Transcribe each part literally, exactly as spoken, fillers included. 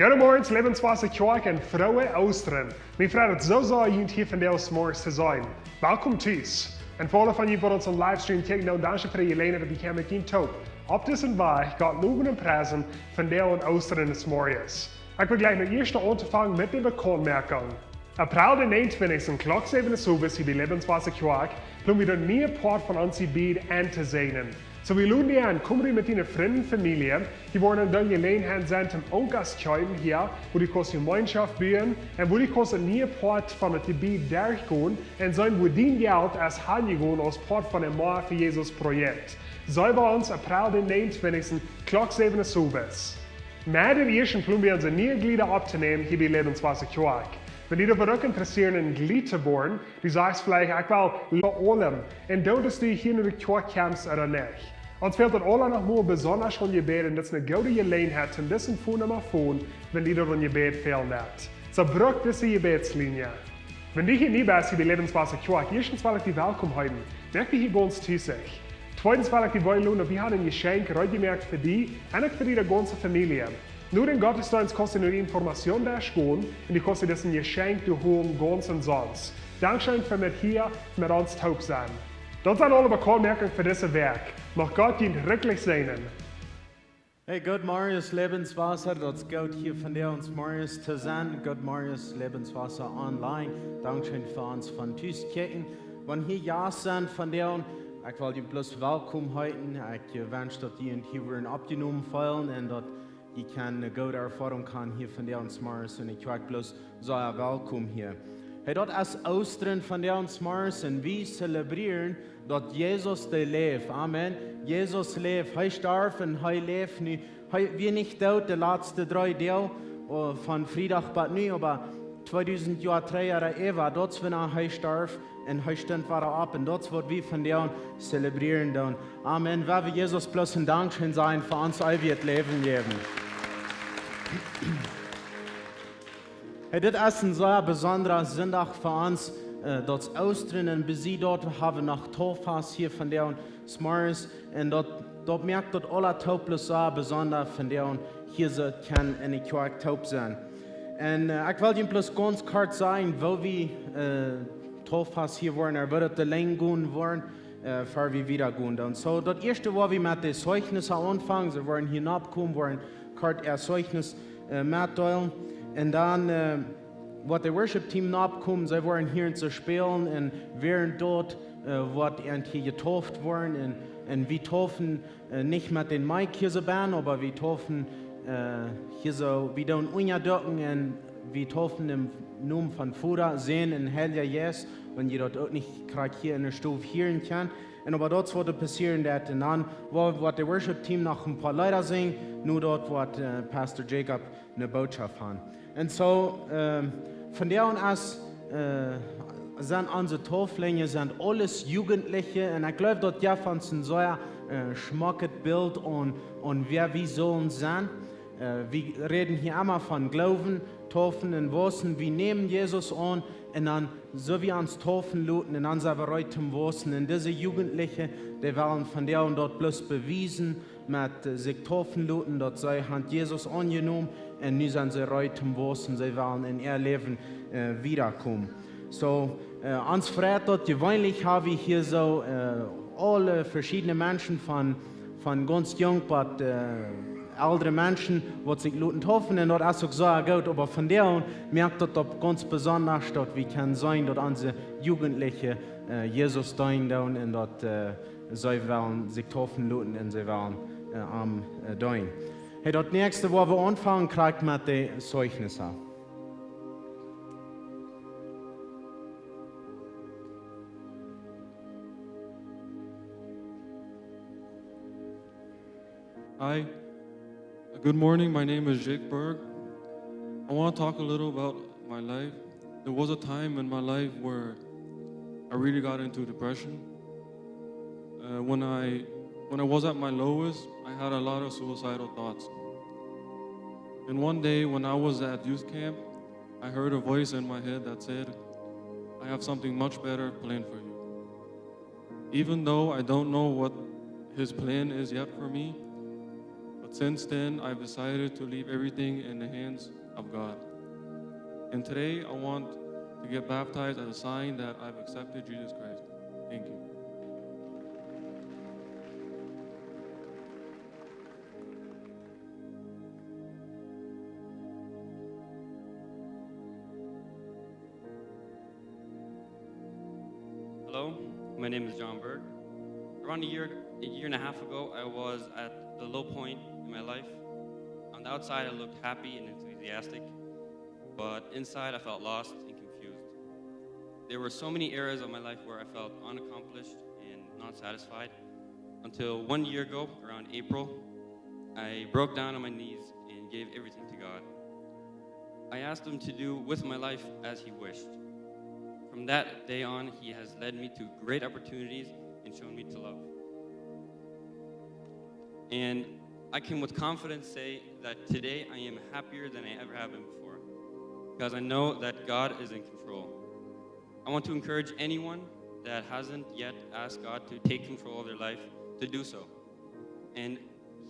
Goodemorjes, Lebenswasser Kjoakj, un frooje Oostren. Mie freit daut soo sea, junt hia vondoag zemorjes to seenen. Welkom tus. Un fa aule von junt waut ons opp Livestream kjikjen, dan dankscheen fa de Jeläajenheit daut jie hia met ons toop opp disen Wajch Gott lowen un priesen vondoag aun Oostren zemorjes. Ekj well jlikj no ieescht aunfangen met de Bekauntmoakunk. April dän näajenuntwintichsten, Klock säwen Uhr owes, hia bie Lebenswasser Kjoakj, plon wie daut niee Poat von onse Jebied auntoseenen. Soo wie loden die en, komm rut met diene Frind un Famielje. Hia woat eene Jeläajenheit sennen toom Onkas kjeepen hia, wua du kaust Jemeenschoft buen un wua du kaust een niee Poat von daut Jebied derchgonen un seenen wua dien Jelt es hanjegonen aus Poat von daut Moa fa Jesus Projekt. See bie ons April dän näajenuntwintichsten, Klock säwen Uhr owes. Met daut ieeschte plon wie onse niee Jlieda opptonämen hia bie Lebenswasser Kjoakj. Wan die daut uk interesseet, een Jlied to woaren, du sajchst veleicht, ekj well leewa aulem, un daut es die hia no de Kjoakj kjemst ooda nich. Ons fält daut aula noch mol besonda aun Jebäd, un daut es eene goode Jeläajenheit, toom dise Phone-Numma fonen, wan die daut aun Jebäd fält. Soo bruck dise Jebädslinie. Wan du hia nie best, hia bie Lebenswasser Kjoakj, ieeschtens well ekj die welkom heeten. Moak die hia gaunz tusich. Tweedens well ekj die wellen lonen, wie haben een Jeschenkj reed jemoakt fa die un uk fa diene gaunze Famielje. No dän Gottesdeenst kaust du no de Informationsdesk gonen un du kaust dit Jeschenkj doa holen gaunz omsonst. Dankscheen fa met hia met ons toop sennen. Daut sent aule Bekauntmoakungen fa dise Wäakj. Mucht Gott junt rikjlich säajnen. Hey, goodemorjes, Lebenswasser. Daut es goot, hia vondoag zemorjes to sennen. Goodemorjes, Lebenswasser Online. Dankscheen fa ons von tus kjikjen. Wan hia Jast sent vondoag, ekj well junt bloos welkom heeten. Ekj, äh, wensch, daut jie junt hia woaren oppjenomen feelen un daut jie kjennen eene goode Erfoarunk haben hia vondoag zemorjes. Un ekj heet bloos sea welkom hia. Hey, daut es Oostren vondoag zemorjes un wie zelebrieren daut Jesus dee läft. Amen. Jesus läft. Hee storf un hee läft nu. Hee wia nich doot de latste dree Doag, äh, von Friedach bat nu, oba tweedusent Joa trigj ooda äwa, daut es wanea hee storf un hee stunt wada opp. Un daut es waut wie vondoag zelebrieren doonen. Amen. Woa wie Jesus bloos een Dankscheen sajen fa ons eewjet Läwen jäwen. Hey, dit es een sea besondra Sindach fa ons. Äh, daut es Oostren un besied daut haben wie noch Tauffast hia vondoag zemorjes. Un daut, daut moakt daut aula toop bloos sea besonda vondoag hia soo kjennen enne Kjoakj toop sennen. Un, äh, ekj well junt bloos gaunz kort sajen, woo wie, äh, Tauffast hia woaren, ooda woo daut de Lenj gonen woat, äh, ea wie wieda gonen. Dan soo, daut ieeschte woa wie met de Zeijnisse aunfangen. See woaren hia noppkomen, woaren kort äa Zeijnis, äh, metdeelen. Un dan, äh, woat de Worship Team noppkomen, see woaren hia soo spälen un wäarent daut, äh, woat eent hia jetauft woaren. Un, un wie taufen, äh, nich met dän Mic hia soo bie, oba wie taufen, äh, hia soo, wie doonen unjadekjen un wie taufen em Nomen von Voda, Sän un Heilja Jeist, wan jie daut uk nich krakjt hia enne Stow hieren kjennen. Un oba daut woat passieren, daut un dan woat, woat de Worship Team noch een poa Leeda sinjen, nu daut woat, äh, Pastor Jacob eene Bootschoft haben. Un soo, ähm, von doa aun es, äh, sent onse Tafellinjen, sent aules Jugendliche. Un ekj gleew, daut jeft ons een sea, äh, schmocket Bilt aun, aun wäa wie sellen sennen. Äh, wie räden hia emma von Gloowen, Taufen un Waussen. Wie nämen Jesus aun un dan soo wie ons taufen loten un dan sent wie reed toom waussen. Un dise Jugendliche, dee wellen von doa aun daut bloos bewiesen met, äh, sikj taufen loten, daut see haben Jesus aunjenomen un nu sent see reed toom waussen. See wellen en äa Läwen, äh, wiedakomen. Soo, äh, ons freit daut, jeweenlich ha wie hia soo, äh, aule veschiedne Menschen von, von gaunz junk bat, äh, eldre Menschen, waut sikj loten taufen, un daut es uk sea goot, oba von doa aun moakt daut uk gaunz besonda, daut wie kjennen seenen, daut onse Jugendliche, äh, Jesus deenen doonen un daut, äh, see wellen sikj taufen loten un see wellen, äh, am, äh, deenen. Hey, daut näakjste, wua wie aunfangen, krakjt met de Zeugnissen. Hi. Good morning. My name is Jake Berg. I want to talk a little about my life. There was a time in my life where I really got into depression. Uh, when I when I was at my lowest, I had a lot of suicidal thoughts. And one day when I was at youth camp, I heard a voice in my head that said, "I have something much better planned for you." Even though I don't know what his plan is yet for me, but since then I've decided to leave everything in the hands of God. And today I want to get baptized as a sign that I've accepted Jesus Christ. Thank you. Hello, my name is John Berg. Around a year, a year and a half ago, I was at the low point in my life. On the outside, I looked happy and enthusiastic, but inside, I felt lost and confused. There were so many areas of my life where I felt unaccomplished and not satisfied, until one year ago, around April, I broke down on my knees and gave everything to God. I asked him to do with my life as he wished. From that day on, he has led me to great opportunities and shown me to love. And I can with confidence say that today I am happier than I ever have been before, because I know that God is in control. I want to encourage anyone that hasn't yet asked God to take control of their life to do so. And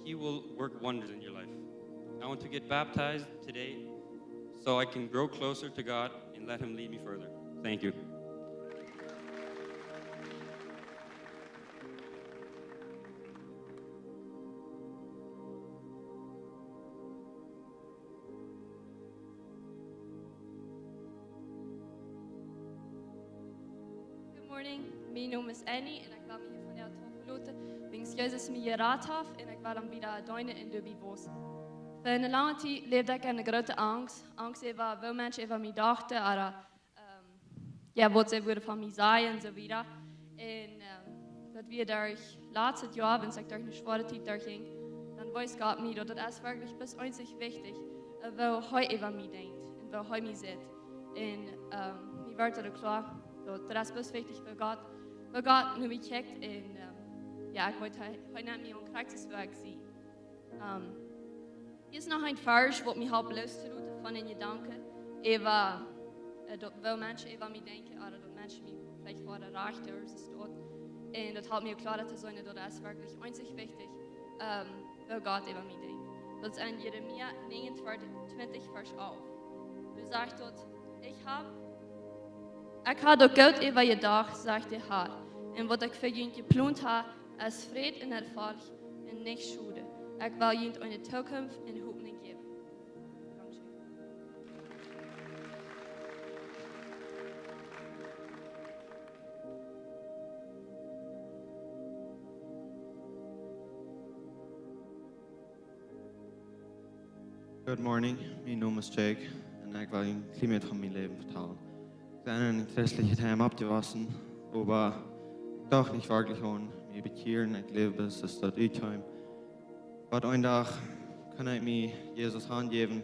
he will work wonders in your life. I want to get baptized today so I can grow closer to God and let him lead me further. Thank you. Good morning. Mien Nomen es Annie un ekj well mie hia vondoag taufen loten, wiels Jesus mie jerat haft un ekj well am wieda deenen un doabie waussen. Fa eene lange Tiet läwd ekj en eene groote Angst. Angst äwa, waut Menschen äwa mie dochten, ooda, ähm, jo, waut see wudden von mie sajen un soo wieda. Un, ähm, daut wia daut latste Joa, wan ekj derch eene schwoare Tiet derchjinkj, dan wees Gott mie, daut daut es werkjlich bloos eenzich wichtich, äh, waut hee äwa mie denkjt un waut hee mie sajcht. Un, ähm, mie wort daut kloa, daut daut es bloos wichtich fa Gott, fa Gott no mie kjikjt. Un, ähm, jo, ekj weet, hee, hee nemt mie aun krakjt soo aus ekj sie. Ähm, hia es noch een Varsch, waut mie halpt loos to loten von dän Jedanken äwa, äh, daut, waut Menschen äwa mie denkjen, ooda daut Menschen mie veleicht woaren rechten ooda soo waut. Un daut halpt mie kloa to seenen, daut es werkjlich eenzich wichtich, ähm, waut Gott äwa mie denkjt. Daut es en Jeremia negenundzwanzig, Varsch alf. Doa sajcht daut: "Ekj hab, ekj hab daut Goode äwa junt jedocht, sajcht de Herr, un waut ekj fa junt jeplont hab, es Fräd un Erfolg un nich Schoden. Ekj well junt eene Zukunft un Hopninj jäwen." Dankscheen. Good morning. Mien Nomen es Jake. Un ekj well een kjlien bät von mien Läwen vetalen. Ekj sie en een christlichet Heim oppjewossen, oba doch nich werkjlich aun mie bekjieren. Ekj läw bloos daut Utjeim. Oba een Dach kunn ekj mie Jesus hanjäwen.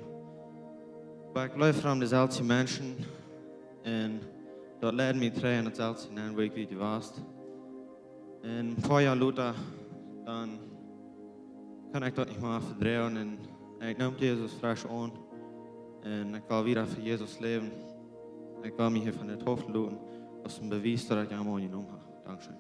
Oba ekj leef rom de selwje Menschen. Un daut leid mie trigj en daut selwje nenn, wua ekj wia jewast. Un een poa Joa lota, dan kunn ekj daut nich mea vedreien. Un ekj neem Jesus fresch aun. Un ekj well wieda fa Jesus läwen. Ekj well mie hia von de Taufel loten, aus een Bewies, daut ekj am aunjenomen hab. Dankscheen.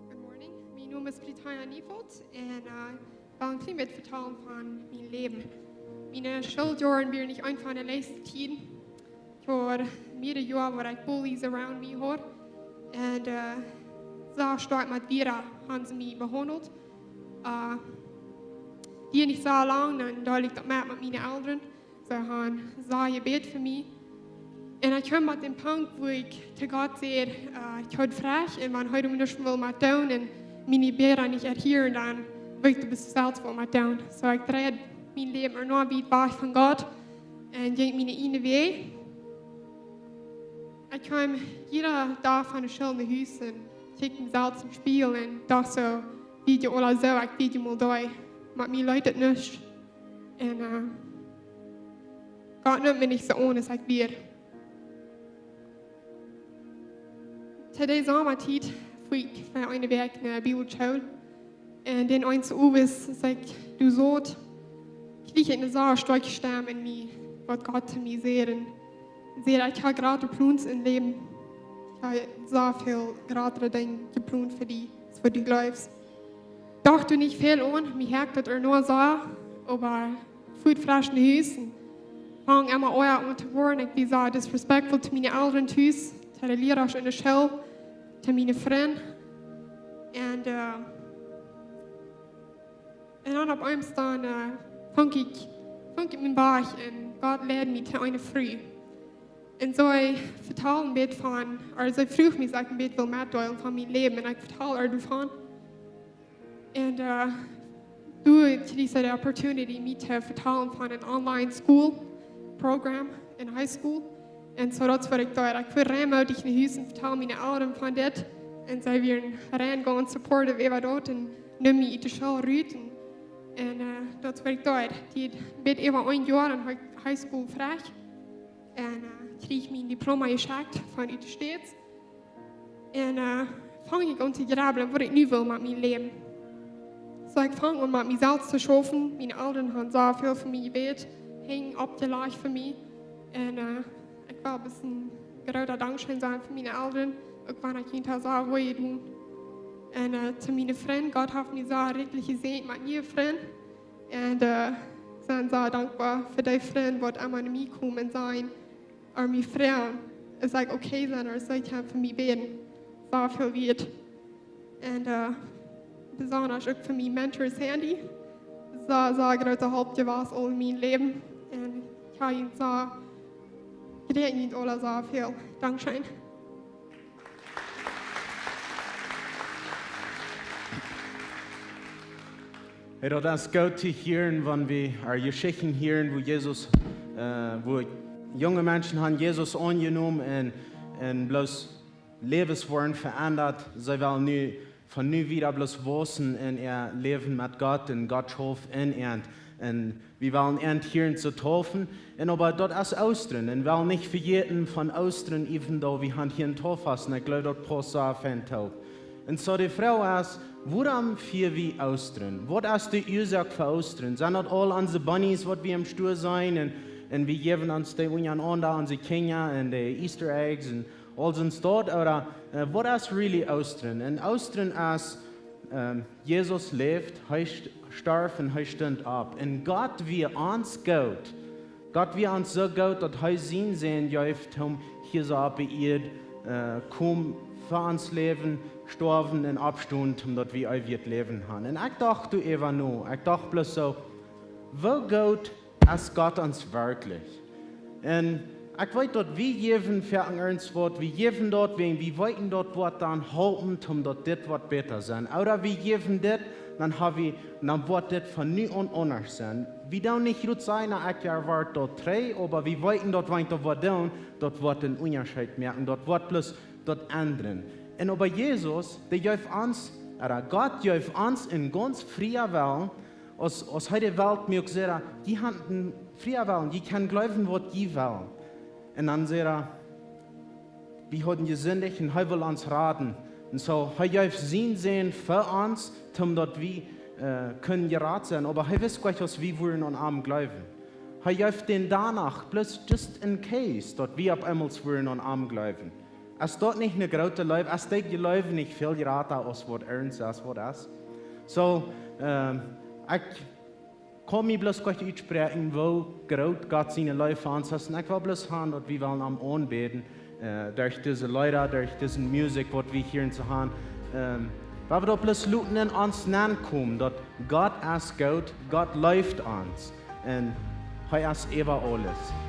Good morning. Mien Nomen es Britannia Neufeld un, eh, ekj well een kjlien bät vetalen von mien Läwen. Miene Schooljoaren wieren nich eent von de leichste Tieden. Fa mearere Joaren wia ekj bullies around mie, hia. Un, eh, soo stoakj met wieda haben see mie behaundelt. Eh, dieed nich soo lang, dan deeld ekj daut met, met miene Elren. See haben soo jebät fa mie. Un ekj kjeem opp dän Punkt, wua ekj to Gott säd, eh, ekj haud Frucht, un wan hee doa nuscht wull met doonen un miene Bäda nich erhieren, dan wull ekj doa bloos selfst waut met doonen. Soo ekj dreid mien Läwen noch wieda wajch von Gott un jinkj mienen eenen Wajch. Ekj kjeem jieda Dach von de School no Hus un kjikjt mie selfst em Spieejel un docht soo, wia ekj aul soo, ekj wia emol doa. Oba mie leet daut nich. Un, eh, Gott neem mie nich soo aun aus ekj wia. To dee Somatiet fua ekj fa eene Wäakj no Bibelschool. Un dan eenes Owes, aus ekj doa saut, kjrieech ekj eene sea stoakje Stemm en mie, waut Gott to mie säd. Un säd: "Ekj hab jratre Plons em Läwen. Ekj hab sea väl jratre Dinja jeplont fa die, aus waut du jleefst." Docht doa nich väl aun, mie haakt daut ea noch soo, oba fua fresch no Hus un funk emma ea aun to woaren. Ekj wia sea disrespectful to miene Elren tus, to de Lierasch en de School, to miene Frind. Un, eh, un dan opp eemol dan, eh, funk ekj, funk ekj mienen Wajch un Gott leid mie to eene Fru. Un see vetald een bät von, ooda see fruach mie, aus ekj een bät wull metdeelen von mien Läwen. Un ekj vetald äa doavon. Un, eh, doa kjrieech ekj de opportunity mie to vetalen von een online school program en high school. Un soo daut wia ekj doa. Ekj fua reimootich no Hus un vetald miene Elren von dit. Un see wieren rein gaunz supportive äwa daut un neemen mie ut de School rut. Un, un, eh, daut wia ekj doa. Dee deed een bät äwa een Joa en high, high school Frucht. Un, eh, kjrieech mien Diploma jeschekjt von ut de States. Un, eh, funk ekj aun to jrebblen waut ekj nu wull met mien Läwen. Soo ekj funk aun met mie selfst to schaufen. Miene Elren haben sea väl fa mie jebät, Henj oppjelajcht fa mie. Un, eh, ekj well bloos een groota Dankscheen sajen fa miene Elren, uk wan ekj nich haud soo väl jedonen. Un, eh, to miene Frind, Gott haft mie sea rikjlich jesäajent met miene Frind. Un, eh, ekj sie sea dankboa fa dee Frind waut emma no mie komen un sajen, ooda mie froagen, aus ekj okay sie, ooda aus see kjennen fa mie bäden. Sea väl wieet. Un, eh, besonda uk fa mienen Mentor Sandy. Sea, sea groote Help jewast aul en mien Läwen. Un ekj hab junt sea, ekj dank junt aula sea väl. Dankscheen. Hey, daut es goot to hieren, wan wie äare Jeschichten hieren, woo Jesus, eh, woo junge Menschen haben Jesus aunjenomen un, un bloos Läwes woaren veendat. See wellen nu, von nu wieda bloos wausen en äa Läwen met Gott un Gott schauft en an. Un wie wellen an hieren to taufen. Un oba daut es Oostren. Un well nich vejäten von Oostren, even though wie haben hia een Tauffasten. Ekj jleew, daut pausst sea fein toop. Un soo de Froag es, wuarom fieren wie Oostren? Waut es de Uasoak fa Oostren? Sent daut aul onse Bunnies, waut wie em Stua seenen? Un, un wie jäwen ons dee unjarenaunda, onse Kjinja un de Easter eggs un aul soont doa, ooda, eh, waut es really Oostren? Un Oostren es, ehm, Jesus läft, hee st-, storf un hee stunt opp. Un Gott wia ons goot. Gott wia ons soo goot, daut hee sienen Sän jeef, om hia soo opp de Ieed, eh, komen, fa ons läwen, stoawen un oppstonen, om daut wie eewjet Läwen haben. Un ekj docht doaräwa no, ekj docht bloos soo, woo goot es Gott ons werkjlich? Un ekj weet daut wie jäwen fa irjentwaut, wie jäwen daut wäajen wie weeten daut woat dan halpen, om daut dit woat bäta sennen. Ooda wie jäwen dit, dan ha wie, dan woat dit von nu aun aundasch sennen. Wie doonen nich jrod sajen, na, ekj erwoat daut trigj, oba wie weeten daut, wan wie daut woaren doonen, daut woat een Unjascheet moaken, daut woat bloos daut endren. Un oba Jesus, dee jeef ons, ooda Gott jeef ons een gaunz frieen Wellen, aus, aus hee de Welt muak, säd hee: "Jie haben een frieen Wellen, jie kjennen jleewen waut jie wellen." Un dan säd hee: "Wie hauden jesindicht un hee well ons raden." Un soo, hee jeef sienen Sän fa ons, om daut wie, äh, kunnen jerat sennen. Oba hee wist jlikj, aus wie wudden aun am jleewen. Hee jeef dän doano, bloos just in case, daut wie opp eemol wudden aun am jleewen. Es daut nich eene groote Leew? Es daut Jleewen nich väl jrata aus waut irjent es, waut es? Soo, ähm, ekj kaun mie bloos jlikj utspräakjen, woo groot Gott siene Leew fa ons es. Un ekj well bloos haben, daut wie wellen am aunbäden, äh, derch dise Leeda, derch dise Musikj, waut wie hia en soo haben. Ähm, wiels wie daut bloos loten en ons nenkomen, daut Gott es goot, Gott leeft ons. Un hee es äwa aules. Daut es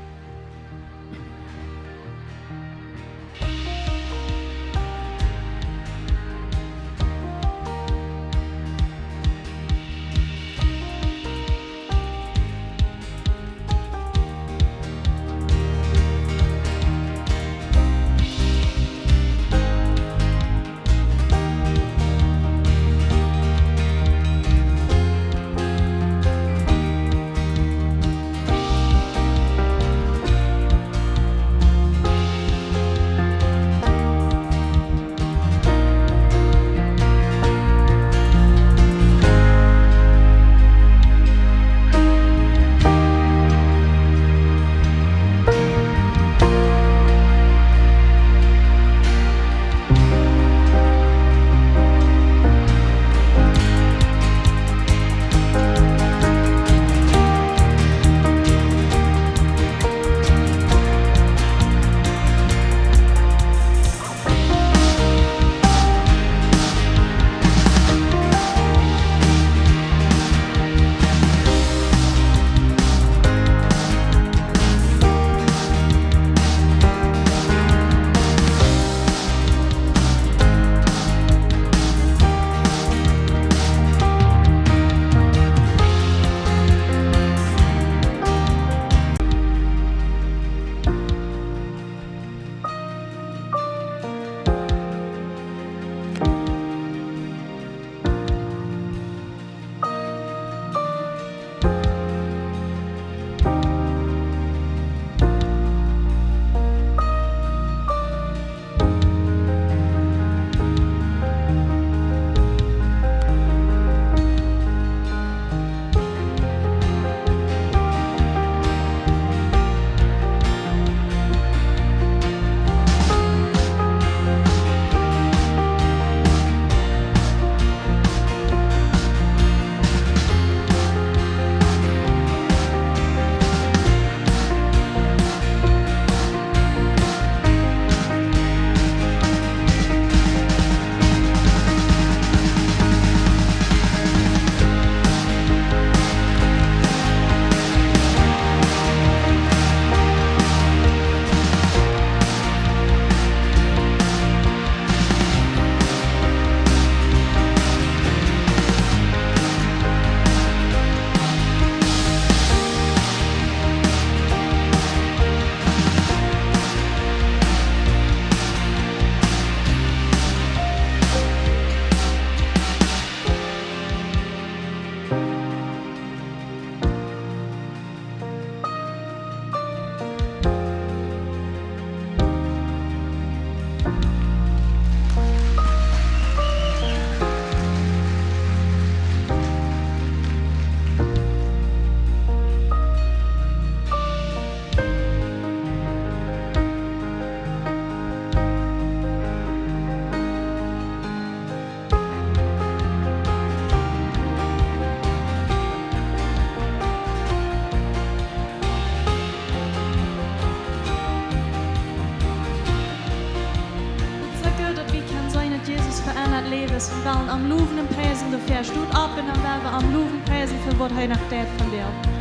soo goot, daut wie kjennen seenen, daut Jesus veendat Läwes. Wie wellen am lowen un priesen doafäa. Stot opp un dan wellen wie am lowen un priesen fa waut hee noch deit vondoag.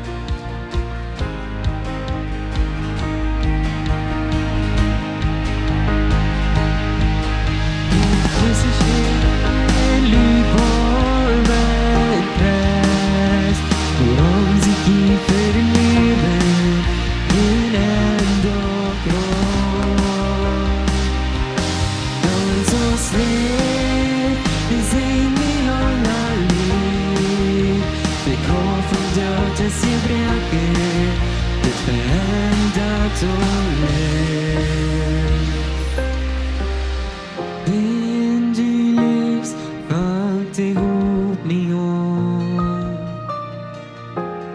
Leet, wie sinjen die aula Leet. De Krauft vom Doot es jebroaken, dit veendat aul Läwen. Wan du läfst, fangt de Hopninj aun.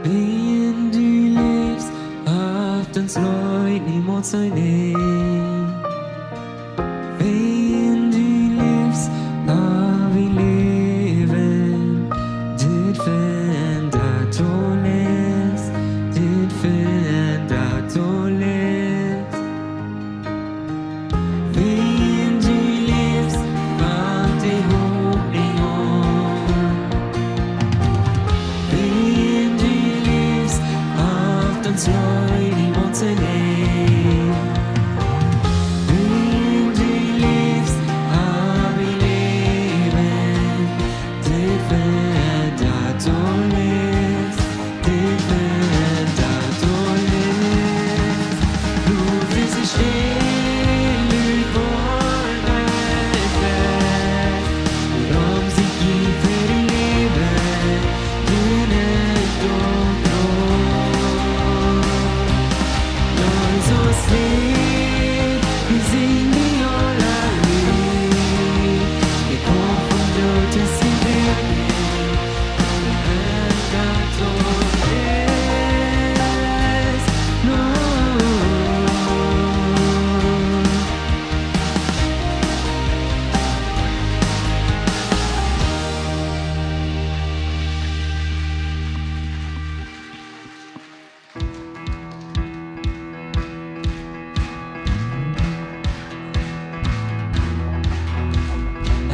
Wan du läfst, haft ons Leet niemols een Enj. Wan du läfst, hab wie Läwen, dit veendat aul Läwen, dit veendat aul Läwen. Wan du läfst, fangt de Hopninj aun. Wan du läfst, haft ons Leet niemols een Enj. Wan du läfst, hab wie Läwen, dit veendat aul Läwen. Dit veendat aul Läwen. Bloos dise Städ woat nich fäadich, wuarom sikj jie fa Läwen en daut Graf. Lass ons Leet, wie sinjen die aula Leet. De Krauft vom Doot es jebroaken, veendat aul Läwen.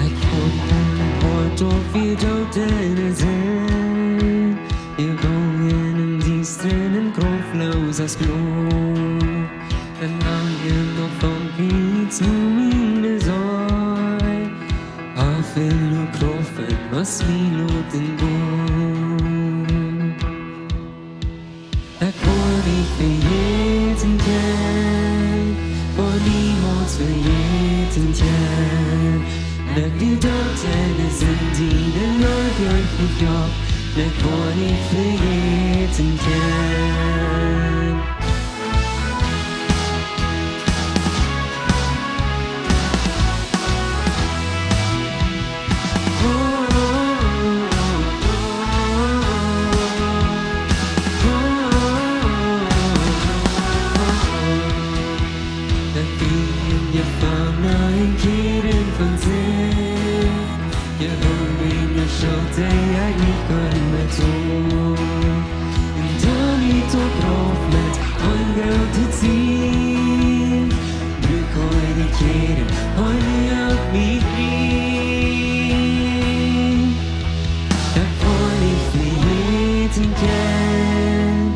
Ekj hab een Hoat, daut wia doot enne Sind, jebungen em Diestren un krauftloos aus Gloom. Un lang emma von Kjriez no miene Seel, hab väl Krauft aus mie loten gonen. Ekj woa nich vejäten kjennen, woa niemols vejäten kjennen, daut wie doot enne Sind, diene Leew jeef nich opp, ekj woa nich vejäten kjennen. Daut wie jefangen en Kjäden von Sind, jehungrich no Schult, dee ekj nich kunn betolen. Un dan nich opp Rauch met een grootet Ziel. Nu kaun ekj de Kjäden von Sind opp mie frie. Ekj woa nich vejäten kjennen,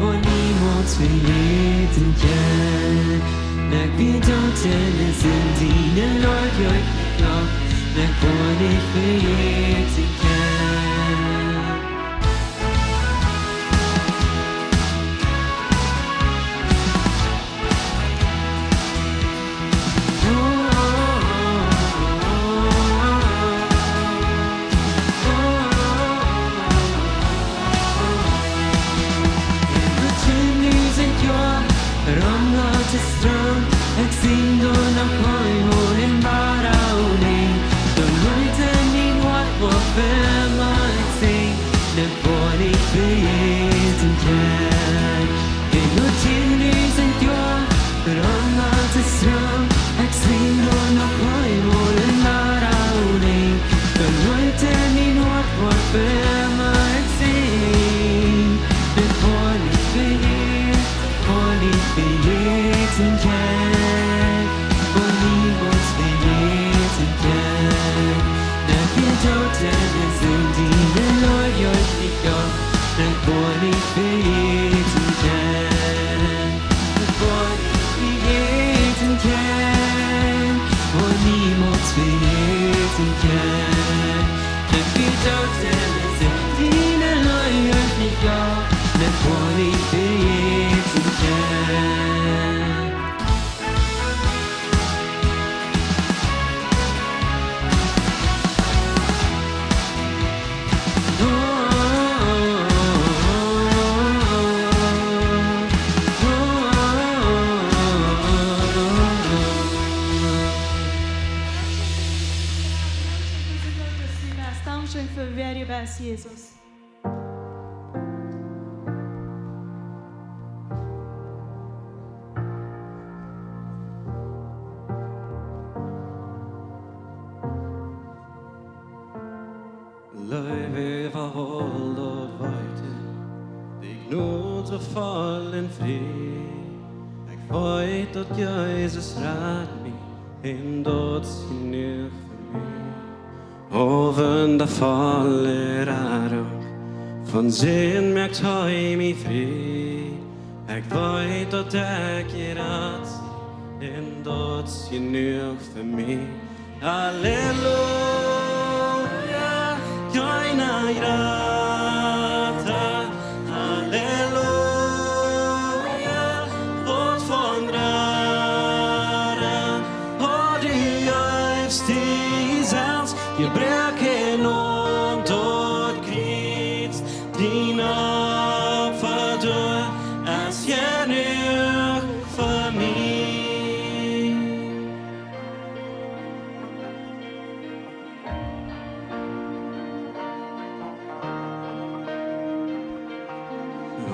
woa niemols vejäten kjennen, daut wie doot enne Sind, diene Leew jeef nich opp, ekj woa nich vejäten kjennen. Rom Gott es Tron, ekj sie doa noch eemol en Versammlunk, doa leet mie waut, waut fa mie ekj sinj, daut woa nich vejäten kjennen. En no tiendusent Joa, rom Gott es Tron, ekj sie doa noch eemol en Versammlunk, doa leet mie waut, waut fa mie ekj sinj, daut woa nich vejäten, woa nich vejäten kjennen, woa niemols vejäten kjennen, daut wie doot enne Sind, diene Leew jeef nich opp, daut woa nich vejäten kjennen, daut woa nich vejäten kjennen, woa niemols vejäten kjennen, daut wie doot enne Sind, diene Leew jeef nich opp, daut woa nich vejäten kjennen. Dankeschön fa wäa du best, Jesus. Leew äwa aul daut weete, de Jnod soo voll un frie. Ekj weet daut Jesus rat mie, un daut es jenuach fa mie. Äwa de volle Radunk, von Sind moakt hee mie frie. Ekj weet daut ekj jerat sie, un daut es jenuach fa mie. Halleluja, kjeena jrata. Halleluja, waut von Rara. O, du jeefst die selfst, jebroaken aun daut Kjriez. Dien Opfa doa es jenuach fa mie.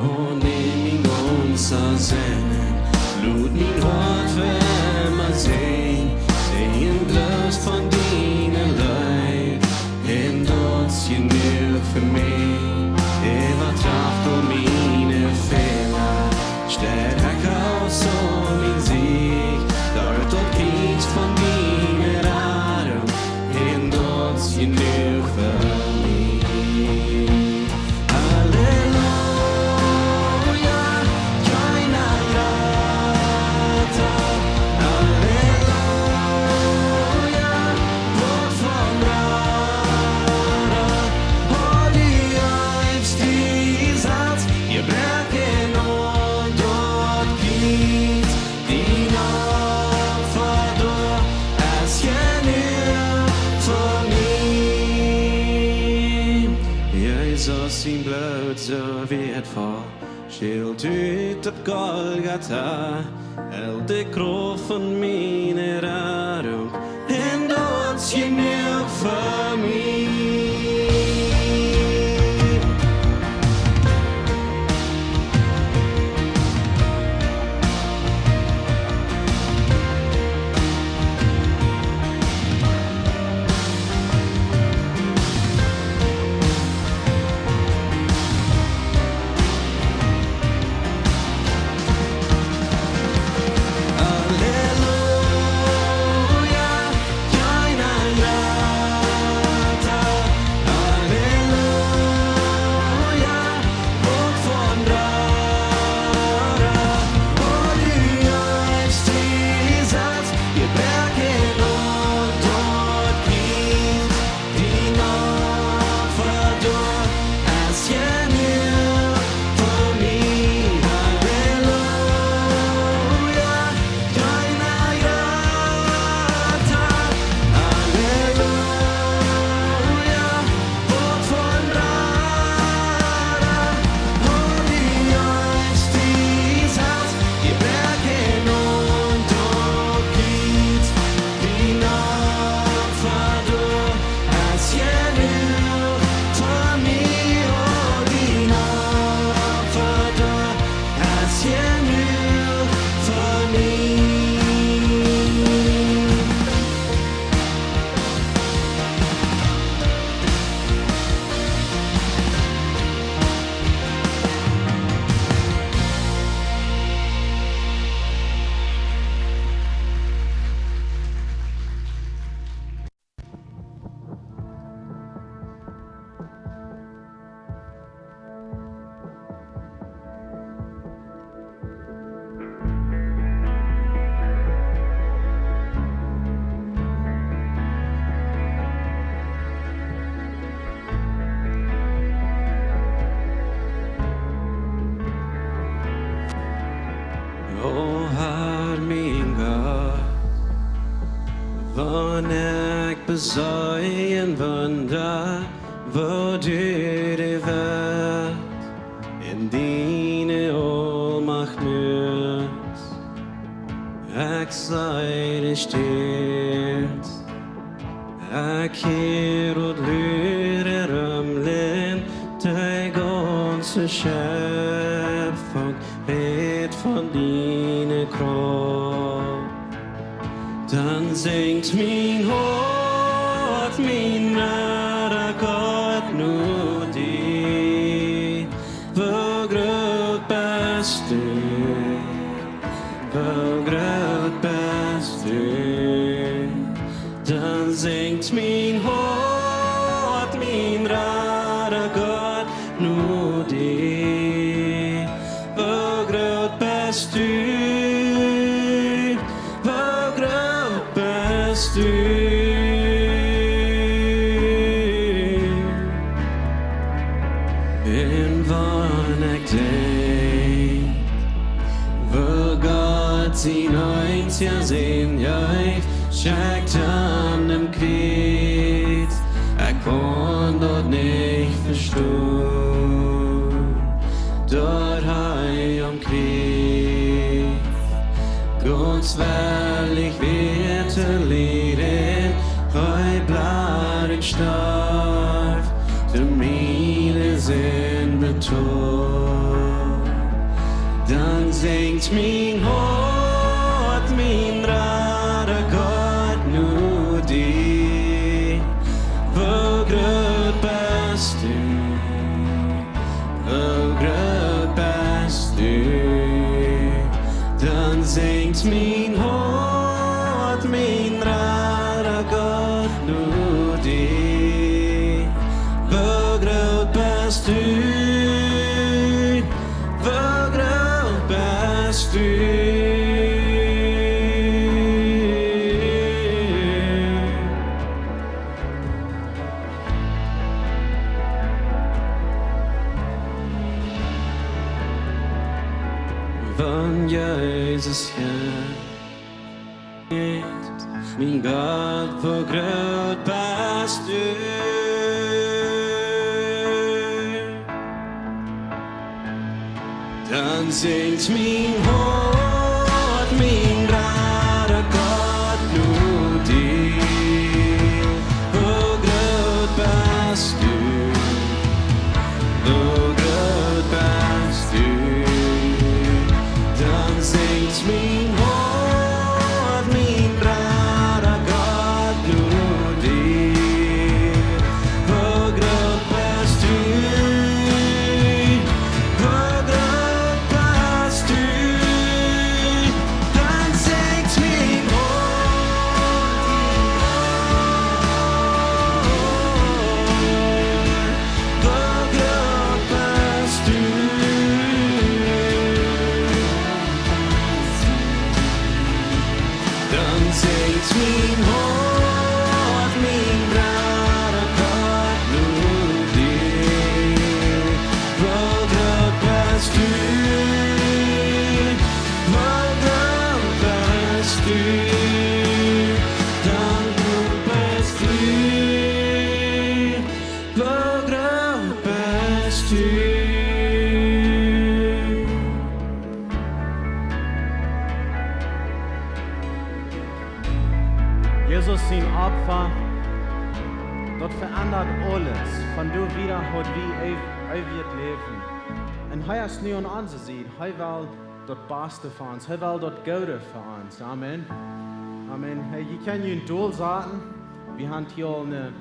O, näm mien gaunzet Sennen, lot mien Hoat fa emma sennen, sennen bloos von diene Leew, un daut es jenuach fa mie. Äwa tracht aul miene Fäla, städ ekj aus aul mien Sieg, doa daut Kjriez von diene Radunk, un daut es jenuach fa mie. Halleluja, kjeena jrata. Halleluja, waut von Rara. O, du jeefst die selfst, jebroaken aun daut Kjriez. Dien Opfa doa es jenuach fa mie. Jesus sien Bloot soo wieetvoll, schilt ut opp Golgata, helt de Krauft von miene Radunk, un daut es jenuach fa mie. Halleluja, kjeena jrata. Halleluja, waut von Rara. O, du jeefst die selfst, jebroaken aun daut Kjriez. Dien Opfa doa es jenuach fa mie. Halleluja, kjeena jrata. Halleluja, waut von Rara. O, du jeefst die selfst, jebroaken aun daut Kjriez. Dien Opfa doa es jenuach fa mie, o, dien Opfa doa es jenuach fa mie. O Har, mien Gott, wan ekj beseenen, wan daut, woo du de Welt en diene Aulmacht muakst. Ekj see de Stierns, ekj hia daut Lud Schöpfung rät von diene Kraft. Dan sinjt mien Hoat, mien Rada Gott, no die. Woo groot best du, woo groot best du. Dan sinjt mien Hoat, mien Rada Gott, no die. Woo groot best du, woo groot best du. Un wan ekj denkj, woo Gott sien eensja Sän jeef, schekjt aun däm Kjriez, ekj kaun daut nich vestonen, daut hee aum Kjriez gaunz wellich wia to lieden, hee bleef un storf, toom miene Sind betolen. Dan sinjt mien Hoat, mien Rada Gott, no die. Woo groot best du, woo groot best du. Dan sinjt mien Hoat, mien Rada Gott, no die. Woo groot best du, woo groot best du. Wan Jesus jeit, mien Gott, woo groot best du. Dan sinjt mien Hoat, mien Rada Gott, no die. Woo groot best du, woo groot best du. Dan sinjt mien Hoat, mien Rada Gott, no die. Woo groot best du, woo groot best du. Dan sinjt mien Hoat, woo groot best du. Dan sinjt mien Hoat, mien Rada Gott, no die. Woo groot best du, woo groot best du. Dan groot best du, woo groot best du. Jesus sien Opfa, daut veendat aules. Von doa wieda haud wie ew-, eewjet Läwen. Un hee es nu aun onse Sied. Hee well daut Baste fa ons. Hee well daut Goode fa ons. Amen. Amen. Hey, jie kjennen junt dol saten. Wie haben hia aul eene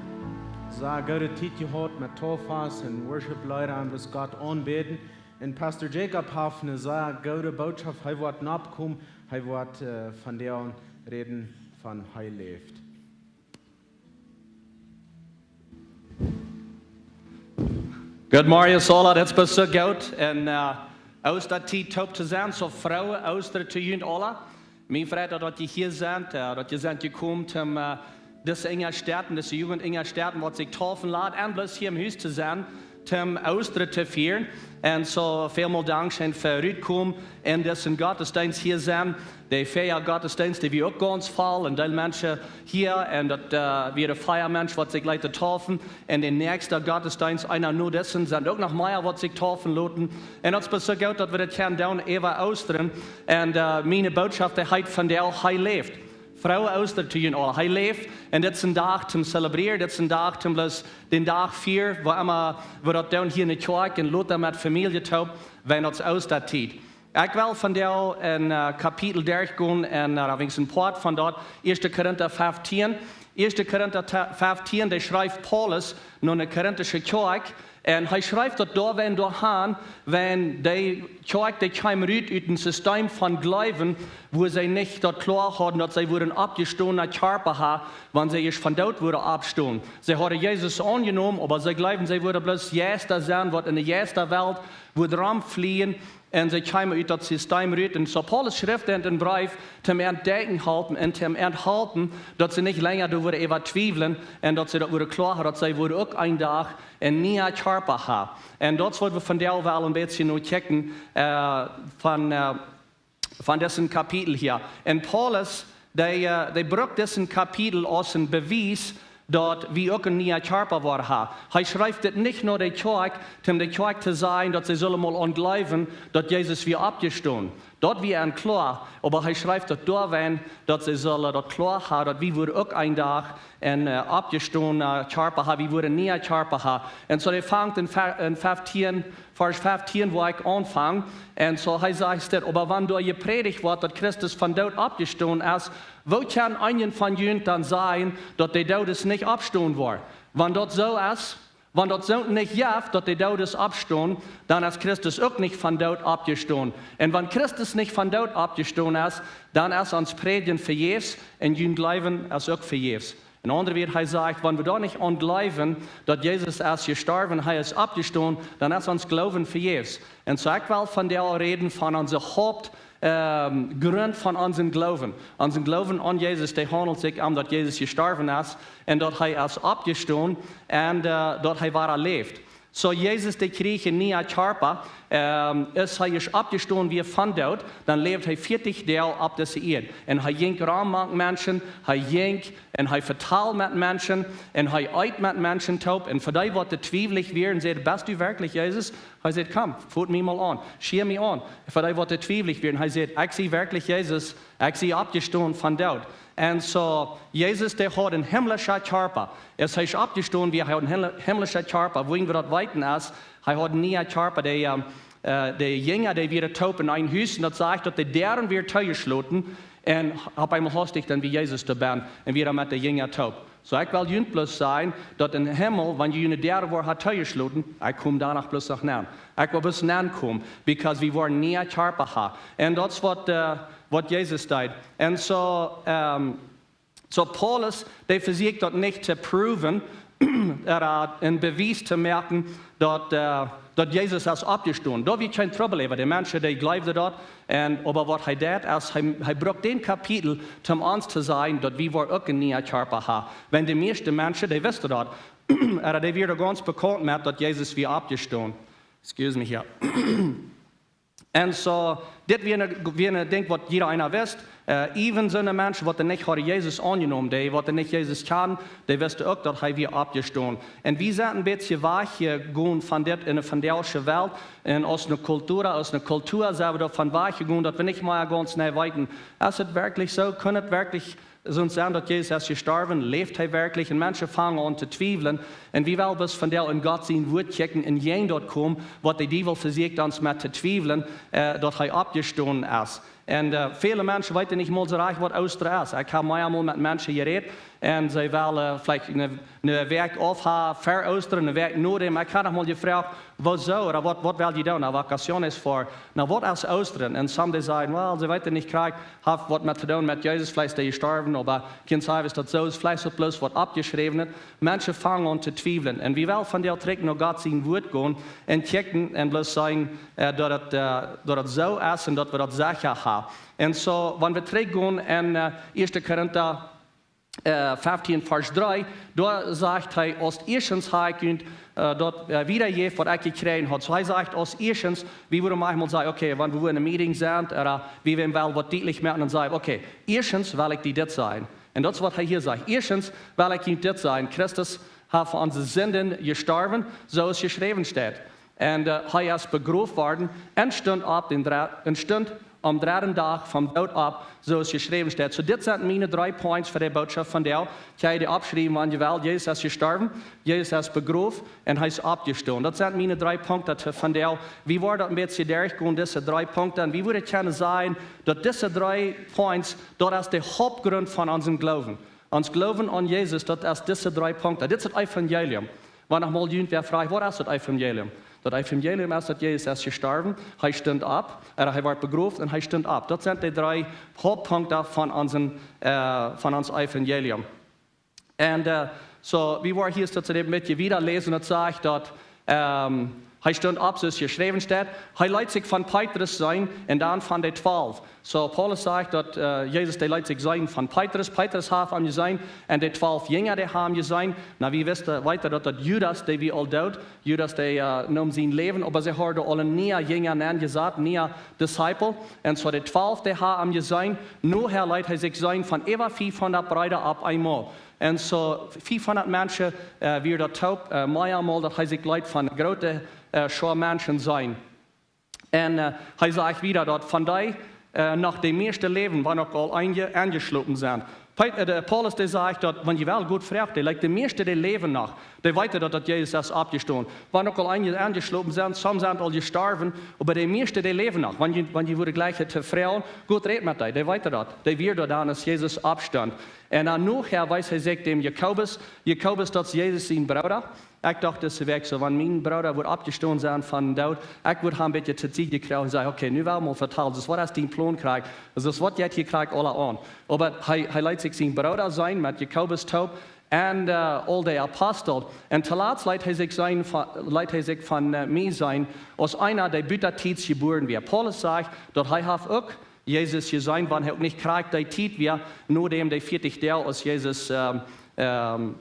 sea goode Tiet jehaut met Taufas un Worship-Leeda un bloos Gott aunbäden. Un Pastor Jacob haft eene sea goode Botschaft. Hee woat nopp komen. Hee woat, äh, vondoag räden von hee läft. Good morning, aula. Daut es soo goot. Un, äh, Oostatiet toop to sennen, soo froo Oostren to junt aula. Mie freit daut, daut jie hia sent, äh, daut jie sent jekomen, om, äh, dise Jugend, dise Jugend, waut sikj taufen lat, un bloos hia em Hus to sennen, om Oostren to fieren. Un soo välmol dankscheen fa rutkomen un disen Gottesdeenst hia sennen. De Fäagottesdeenst, dee wia uk gaunz voll, un deel Menschen hia, un daut, äh, wieren vea Menschen, waut sikj leeten taufen. Un de näakjste Gottesdeenst, eena no disen, sent uk noch mea, waut sikj taufen loten. Un daut es soo goot, daut wie daut kjennen doonen äwa Oostren. Un, äh, miene Botschaft, dee heet vondoag, hee läft. Frohe Oostren to junt aula. Hee läft un dit es een Dach toom celebrieren, dit es een Dach toom bloos dän Dach fieren, woo emma wie daut doonen hia enne Kjoakj un lota met Famielje toop, wan daut es Oostatiet. Ekj well vondoag een, äh, Kapitel derchgonen un, äh, daut es een Poat von daut, Ieeschte Korinta feftieen. Ieeschte Korinta ta-, feftieen, dee schrift Paulus no eene korintische Kjoakj. Un hee schrift daut doa, wan doa han, wan dee Kjoakj, dee kjeem rut ut een System von Gloowen, wua see nich daut kloa hauden, daut see wudden oppjestonen no Kjarpa haben, wan see ieescht von doot wudden oppstonen. See hauden Jesus aunjenomen, oba see jleewden, see wudden bloos Jeista sennen, waut enne Jeistawelt wudden romflieen. Un see kjeemen ut daut System rut. Un soo Paulus schrift en dän Breef, toom an denkjen halpen un toom an halpen, daut see nich lenja doa wudden äwa twiewlen un daut see daut wudden kloa haben, daut see wudden uk een Dach een nieen Kjarpa haben. Un daut es waut wie vondoag wellen een bät no kjikjen, äh, von, äh, von dit Kapitel hia. Un Paulus, dee, äh, dee brukt dit Kapitel aus een Bewies, daut wie uk een nieen Kjarpa woaren haben. Hee schrift dit nich no de Kjoakj, om de Kjoakj to sajen, daut see sellen mol aun jleewen, daut Jesus wia oppjestonen. Daut wia an kloa, oba hee schrift daut doawäajen, daut see sellen daut kloa haben, daut wie wudden uk een Dach een, äh, oppjestonen, äh, Kjarpa haben, wie wudden een nieen Kjarpa haben. Un soo, dee fangt en fe-, en feftieen, Varsch feftieen, wua ekj aunfang. Un soo, hee sajcht dit: "Oba wan doa jeprädicht woat, daut Christus von doot oppjestonen es, woo kaun eena von junt dan sajen, daut de Doodes nich oppstonen woaren? Wan daut soo es, wan daut soo nich jeft, daut de Doodes oppstonen, dan es Christus uk nich von doot oppjestonen. Un wan Christus nich von doot oppjestonen es, dan es ons Prädjen vejäfs un jun Gloowen es uk vejäfs." En aundre Wieed, hee sajcht, wan wie doa nich aun jleewen, daut Jesus es jestorwen, hee es oppjestonen, dan es ons Gloowen vejäfs. Un soo, ekj well vondoag räden von onse Haupt, ähm, Grunt von onsen Gloowen. Onsen Gloowen aun Jesus, dee haundelt sikj om, daut Jesus jestorwen es un daut hee es oppjestonen un, äh, daut hee wada läft. Soo, Jesus, dee kjrieech een nieen Kjarpa, ähm, aus hee ieescht oppjestonen wia von doot, dan läwd hee vieetich Doag opp dise Ieed. Un hee jinkj rom mank Menschen, hee jinkj un hee vetald met Menschen un hee eet met Menschen toop. Un fa dee, waut twiewlich wieren, säd: "Best du werkjlich Jesus?" Hee säd: "Komm, foot mie mol aun, schia mie aun." Fa dee, waut twiewlich wieren, hee säd: "Ekj sie werkjlich Jesus, ekj sie oppjestonen von doot." Un soo, Jesus, dee haud een himmlischen Kjarpa. Aus hee oppjestonen wia, hee haud een himml-, himmlischen Kjarpa. Woo wie daut weeten es, hee haud een nieen Kjarpa. De, ähm, äh, de Jinja, dee wieren toop en een Hus, un daut sajcht, daut de Däaren wieren toojeschloten, un opp eemol haustich dan wia Jesus doa bennen un wia met de Jinja toop. Soo, ekj well junt bloos sajen, daut em Himmel, wan june Däaren woaren toojeschloten, ekj kom doano bloos noch nenn. Ekj well bloos nenn komen, because wie woaren een nieen Kjarpa haben. Un daut es waut, äh, waut Jesus deed. Un soo, ähm, soo Paulus, dee vesieekjt daut nich to proven, ooda een Bewies to moaken, daut, äh, daut Jesus es oppjestonen. Doa wia kjeen Trubbel äwa. De Menschen, dee jleewden daut. Un, oba waut hee deed, es, hee, hee brukt dit Kapitel, om ons to sajen, daut wie woaren uk een nieen Kjarpa haben. Wan de mieeschte Menschen, dee wisten daut, ooda dee wieren gaunz bekaunt met, daut Jesus wia oppjestonen. Excuse me hia. Un soo, dit wia een, wia een Dinkj, waut jieda eena wist. Äh, even soone Menschen, waut nich hauden Jesus aunjenomen, dee, waut nich Jesus kjanden, dee wisten uk, daut hee wia oppjestonen. Un wie sent een bät wajchjegonen von dit en de vondoagsche Welt. Un aus eene Kultua, aus eene Kultua sent wie doavon wajchjegonen, daut wie nich mea gaunz jeneiw weeten: Es daut werkjlich soo? Kaun daut werkjlich soo sennen, daut Jesus es jestorwen? Läft hee werkjlich? Un Menschen fangen aun to twiewlen. Un wie wellen bloos vondoag en Gott sien Wuat kjikjen un jäajen daut komen, waut de Diewel vesieekjt ons met to twiewlen, äh, daut hee oppjestonen es. Un, äh, väle Menschen weeten nich mol soo rajcht, waut Oostren es. Ekj hab mea mol met Menschen jerät un see wellen veleicht eene, eene Wäakj aufhaben ver Oostren, eene Wäakj no däm. Ekj hab noch mol jefroacht: "Woo soo? Ooda waut, waut well jie doonen? Na, vacaciones fa, na, waut es Oostren?" Un some, dee sajen, well, see weeten nich krakjt, haft waut met to doonen met Jesus, veleicht es hee jestorwen, oba kjeena sajcht, es daut soo, es veleicht uk bloos waut oppjeschräwen. Menschen fangen aun to twiewlen. Un wie wellen vondoag trigj no Gott sien Wuat gonen un kjikjen un bloos sajen, äh, daut et, äh, daut et soo es un daut wie daut secha haben. Un soo, wan wie trigjgonen en, äh, Ieeschte Korinta, äh, feftieen, Varsch dree, doa sajcht hee: "Aus ieeschtens hab ekj junt, äh, daut, äh, wiedajejäft, waut ekj jekjräajen hab." Soo, hee sajcht, aus ieeschtens, wie wudden mau mol sajen, okay, wan wie en een Meeting sent, ooda wie wellen waut dietlich moaken, dan saj wie: "Okay, ieeschtens well ekj die dit sajen." Un daut es, waut hee hia sajcht: "Ieeschtens well ekj junt dit sajen: Christus haft fa onse Sinden jestorwen, soo aus jeschräwen steit. Un, äh, hee es begroft worden un stunt opp dän dre-, un stunt aum dredden Dach vom Doot opp, soo aus jeschräwen steit. Soo, dit sent miene dree points fa de Bootschoft vondoag. Kjenn jie dee oppschriewen, wan jie wellen. Jesus es jestorwen, Jesus es begroft un hee es oppjestonen. Daut sent miene dree Punkten fa vondoag. Wie woaren daut een bät derchgonen, dise dree Punkten. Un wie wudden kjennen sajen, daut dise dree points, daut es de Hauptgrunt von onsen Gloowen. Ons Gloowen aun Jesus, daut es dise dree Punkten. Dit es daut Evangelium. Wan noch mol irjentwäa frajcht, waut es daut Evangelium? Daut Evangelium es, daut Jesus es jestorwen, hee stunt opp, un hee wort begroft un hee stunt opp. Daut sent de dree Hauptpunkten von onsen, äh, von ons Evangelium. Un, äh, soo, wie woaren hia daut een bät wieda läsen, daut sajcht daut, ähm, hee stunt opp, soo aus jeschräwen steit. Hee leet sikj von Petrus seenen un dan von de twalw. Soo, Paulus sajcht daut, äh, Jesus, dee leet sikj seenen von Petrus. Petrus haft am jeseenen un de twalw Jinja, dee haben am jeseenen. Nu, wie weeten wieda daut, daut Judas, dee wia aul doot. Judas, dee, äh, neem sien Läwen, oba see hauden aul een niea Jinja nenjesat, niea Disciple. Un soo de twalw, dee haben am jeseenen. Nohäa leet hee sikj seenen von äwa fiefhundat Breeda opp eemol. Un soo fiefhundat Menschen, äh, wieren doa toop, äh, mea mol daut hee sikj leet von groote, äh, Schoa Menschen seenen. Un, äh, hee sajcht wieda daut von dee, äh, noch de mieeschte läwen, wan uk aul eenje enjeschlopen sent. Pet-, äh, de Paulus, dee sajcht daut, wan jie wellen, Gott froagt, dee, like, de mieeschte, dee läwen noch. Dee weeten daut, daut Jesus es oppjestonen. Wan uk aul eenje enjeschlopen sent, some sent aul jestorwen, oba de mieeschte, dee läwen noch. Wan jie, wan jie wudden jlikj to froagen, Gott rät met dee, dee weeten daut. Dee wieren doa dan, aus Jesus oppstunt. Un dan nohäa wees hee sikj däm Jakobus. Jakobus, daut es Jesus sien Brooda. Ekj docht dise Wäakj soo, wan mien Brooda wudd oppjestonen sennen von Doot, ekj wudd am een bät to Sied jekjräajen un sajen, okay, nu well wie vetalen, soo waut es dien Plon krakjt, soo waut jeit hia krakjt aula aun. Oba hee, hee leet sikj sien Brooda seenen met Jakobus toop un, äh, aul de Apostel. Un toolatst leet hee sikj seenen von, leet hee sikj von, äh, mie seenen, aus eena, dee buta Tiet jebuaren wia. Paulus sajcht, daut hee haft uk Jesus jeseenen, wan hee uk nich krakjt dee Tiet wia, no däm de vieetich Doag, aus Jesus, ähm, ähm,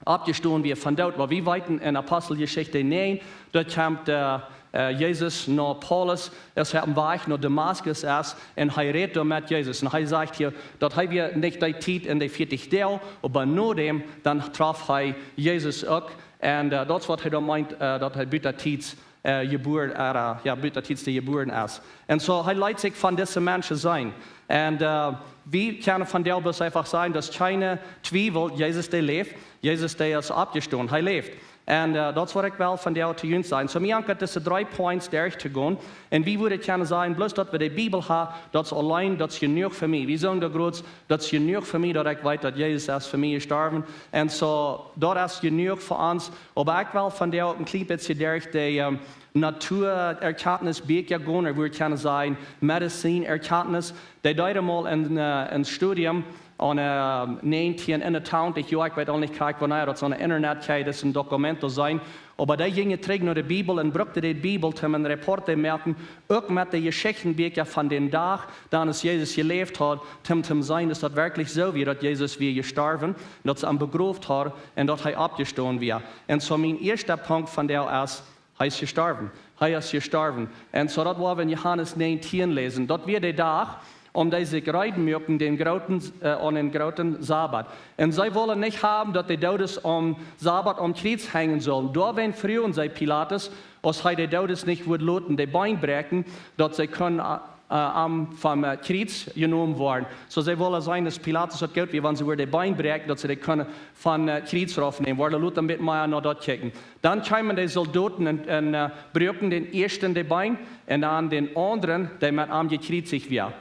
oppjestonen wia von Doot. Oba wie weeten en Aposteljeschicht näajen, doa kjemt, äh, äh, Jesus no Paulus, aus hee oppem Wajch no Damaskus es, un hee rät doa met Jesus. Un hee sajcht hia, daut hee wia nich dee Tiet en de vieetich Doag, oba no däm, dan trof hee Jesus uk. Un, äh, daut es waut hee doa meent, äh, daut hee buta Tiet äh, jebuaren, äh, jo, buta Tiet jebuaren es. Un soo, hee leet sikj von dise Menschen seenen. Un, äh, wie kjennen von doa bloos eefach sajen, daut kjeene Twiewel, Jesus, dee läft, Jesus, dee es oppjestonen, hee läft. Un, äh, daut es waut ekj well von doa to junt sajen. Soo, mie ankjat dise dree points derchtogonen. Un wie wudden kjennen sajen, bloos daut wie de Bibel haben, daut es auleen, daut es jenuach fa mie. Wie sent doa groot, daut es jenuach fa mie, daut ekj weet, daut Jesus es fa mie jestorwen. Un soo, daut es jenuach fa ons. Oba ekj well von doa uk een kjlien bät derch de, ähm, Natuaerkjantnis Bieekja gonen, ooda wie kjennen sajen, Medizin Erkjantnis. Dee deeden mol een, äh, een Studium aun, äh, näajentieen eenuntachentich, jo, ekj weet uk nich krakjt wanea, daut es aun de Internet, kjenn jie daut Dokument seenen. Oba dee jinjen trigj no de Bibel un bruckten de Bibel, om een Report to moaken, uk met de Jeschichtenbieekja von dän Dach, dan aus Jesus jeläft haud, om, om to seenen, es daut werkjlich soo wia, daut Jesus wia jestorwen, daut see am begroft hauden un daut hee oppjestonen wia. Un soo mien ieeschte Punkt von doa es, hee es jestorwen. Hee es jestorwen. Un soo daut woa wie en Johanes näajentieen läsen. Daut wia de Dach, om dee sikj reed muaken dän grooten, äh, aun dän grooten Sabbat. Un see wullen nich haben, daut de Doodes aum Sabbat aum Kjriez henjen sullen. Doawäajen fruagen see Pilatus, aus hee de Doodes nich wudd loten de Been bräakjen, daut see kunnen, äh, äh, am vom, äh, Kjriez jenomen woaren. Soo see wullen seenen, aus Pilatus daut goot wia, wan see wudden de Been bräakjen, daut see dee kunnen vom, äh, Kjriez raufnämen. Woa wie lota een bät mea no daut kjikjen. Dan kjeemen de Soldoten un, un, äh, bruaken dän ieeschten de Been un dan dän aundren, dee met am jekjriezicht wia.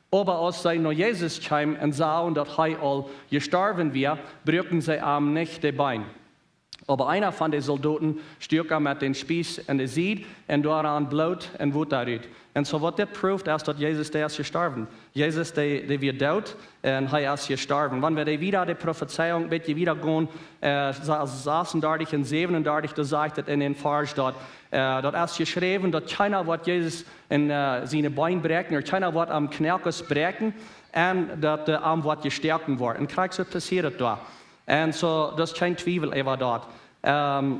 Oba aus see no Jesus kjeemen un sagen, daut hee aul jestorwen wia, bruaken see am nich de Been. Oba eena von de Soldoten stuak am met dän Spieß en de Sied un doa rann Bloot un Wota rut. Un soo waut dit proowt, es daut Jesus, dee es jestorwen. Jesus, dee, dee wia doot un hee es jestorwen. Wan wie dee wieda de Profezeiunk een bät wieda gonen, äh, sa-, sasundartich un säwenundartich, doa sajcht et en dän Varsch daut, äh, daut es jeschräwen, daut kjeena woat Jesus en, äh, siene Been bräakjen, ooda kjeena woat am Knoakes bräakjen, un daut, äh, am woat jestoaken woaren. Un krakjt soo passieet et doa. Un soo, daut es kjeen Twiewel äwa daut. Ähm,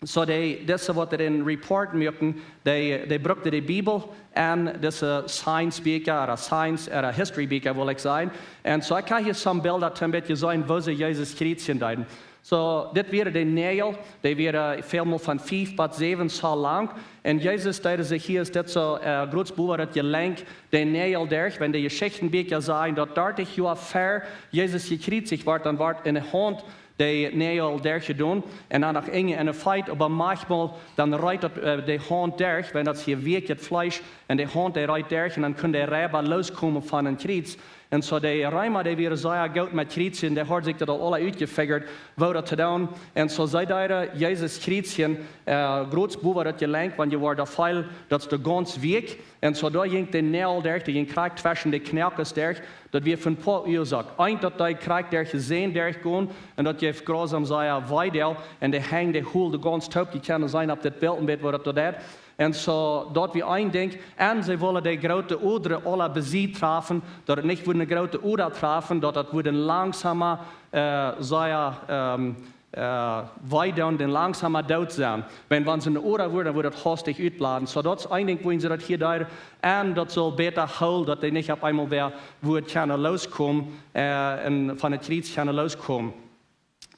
Soo dee, dise waut dän Report muaken, dee, dee bruakten de Bibel un dise Science Bieekja, ooda Science, ooda History Bieekja, well ekj sajen. Un soo ekj hab hia some Bilda, om een bät to seenen, woo see Jesus kjriezijen deeden. Soo, dit wieren de Näajel, dee wieren väl mol von fief bat säwen Zoll lang. Un Jesus deed sikj hia, es dit soo, äh, groz bowa daut Jelenkj, de Näajel derch. Wan de Jeschichtenbieekja sajen, daut dartich Joa ver Jesus jekjriezicht wort, dan wort enne Haunt de Näajel derchjedonen. Un dan noch enje enne Feet, oba maunchmol, dan reet daut, äh, de Haunt derch, wan daut hia wieekj daut Fleesch, un de Haunt, dee reet derch, un dan kunn de Reiba looskomen von een Kjriez. Un soo de Reema, dee wieren sea goot met Kjriezen, dee hauden sikj daut aul aula utjefijgat, woo daut to doonen. Un soo see deeden Jesus kjriezen, äh, groz bowa daut Jelenkj, wan jie woaren feelen, daut es de gaunz wieekj. Un soo doa jinkj de Näajel derch, dee jinkj krakjt tweschen de Knoakes derch. Daut wia von poa Uasoak. Eent, daut dee krakjt derch de Sän derchgonen, un daut jeef grausam sea wee doa. Un de Henj, dee hielden gaunz toop, jie kjennen seenen opp dit Bilt een bät, woo daut doa deit. Un soo, daut wia een Dinkj. Un see wullen de groote Odren aula bie sikj trafen, daut et nich wudd eene groote Oda trafen, daut daut wudd een langsamer, äh, sea, ähm, äh, wee doonen, een langsamer Doot sennen. Wan, wan see eene Oda wudden, dan wudd daut haustich utbloden. Soo, daut es een Dinkj, woo see daut hia deeden. Un daut sull bäta hoolen, daut dee nich opp eemol wada wudd kjennen looskomen, äh, un von daut Kjriez kjennen looskomen.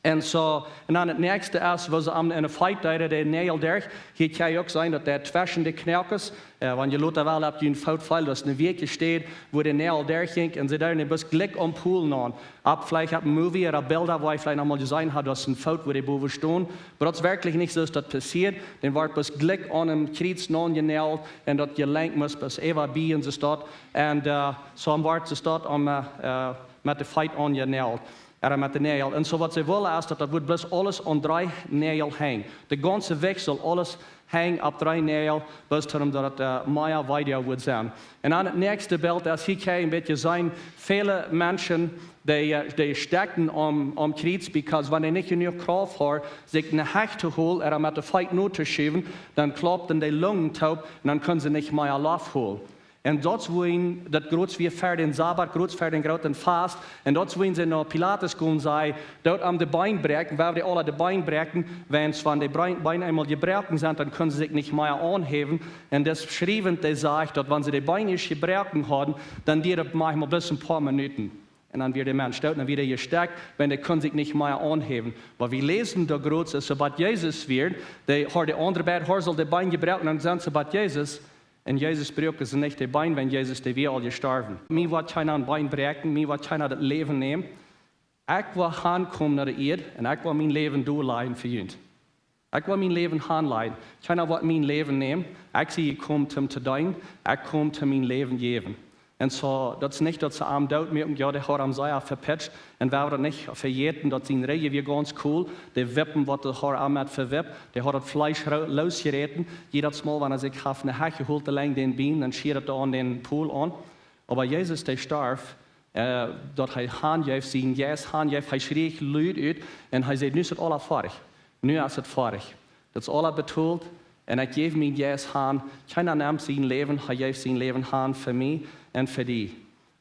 Un soo, un dan daut näakjste es, woo see am enne Feet deeden, de Näajel derch. Hia kjenn jie uk seenen, daut dee tweschen de Knoakes, äh, wan jie lota well, opp jun Foot feelen, daut es eene wieekje Städ, woo de Näajel derchjinkj, un see deeden dän bloos jlikj aum Pool naun. Opp veleicht opp een Movie ooda Bilda, woo jie veleicht noch mol jeseenen haben, daut es een Foot, woo dee bowa steit. Oba daut es werkjlich nich soo, daut passieet. Dee wort bloos jlikj aun een Kjriez naunjenäajelt, un daut Jelenkj must bloos äwa bie un soo staut. Un, äh, soo wort soo staut aum, äh, äh, met de Feet aunjenäajelt. Ooda met de Näajel. Un soo waut see wullen es, daut daut wudd bloos aules aun dree Näajel henjen. De gaunze Wajch sull aules henjen opp dree Näajel, bloos toom daut et, äh, mea wee doonen wudd sennen. Un dan daut näakjste Bilt es, hia kjenn jie een bät seenen, väle Menschen, dee, äh, dee stekjten aum, aum Kjriez, because wan dee nich jenuach Krauft hauden, sikj eene Hecht to holen ooda met de Feet no to schuwen, dan klaupten de Lungen toop un dan kunnen see nich mea Loft holen. Un daut es wuarom daut groz wia ver dän Sabbat, groz ver dän grooten Fast. Un daut es wuarom see no Pilatus gonen, säden, doot am de Been bräakjen, wiels dee aula de Been bräakjen, wan see de Been, Been eemol jebroaken sent, dan kunnen see sikj nich mea aunhäwen. Un daut Schrift, dee sajcht, daut wan see de Been ieescht jebroaken hauden, dan dieed daut mau bloos een poa Minuten. Un dan wia de Mensch doot, dan wia hee jestekjt, wiels hee kunn sikj nich mea aunhäwen. Oba wie läsen doa groz, es soo waut Jesus wia, dee haud de aundre beid, haud aul de Been jebroaken, dan sent see bie Jesus. Un Jesus broak see nich de Been, wiels Jesus, dee wia aul jestorwen. Mie woat kjeena een Been bräakjen, mie woat kjeena daut Läwen nämen. Ekj woa hankomen no de Ieed un ekj woa mien Läwen doa lajen fa junt. Ekj woa mien Läwen hanlajen. Kjeena woat mien Läwen nämen. Ekj sie jekomen toom to deenen. Ekj kom toom mien Läwen jäwen. Un soo, daut es nich daut see am doot muaken, jo, dee haud am sea vepitscht. Un wie woaren daut nich vejäten, daut sien Räajen wia gaunz cool. De Wippen, waut dee haud am met vewippt, dee haud daut Fleesch ro-, loosjeräten. Jiedet Mol, wan hee sikj haft eene Hecht jeholt, de Lenjd dän Been, dan schieed et aun dän Pool aun. Oba Jesus, dee storf, äh, daut hee hanjeef, sienen Jeist hanjeef, hee schrieech lud ut un hee säd: "Nu es et aula foadich. Nu es et foadich. Daut es aula betolt un ekj jäw mienen Jeist han." Kjeena nemt sien Läwen, hee jeef sien Läwen han fa mie un fa die.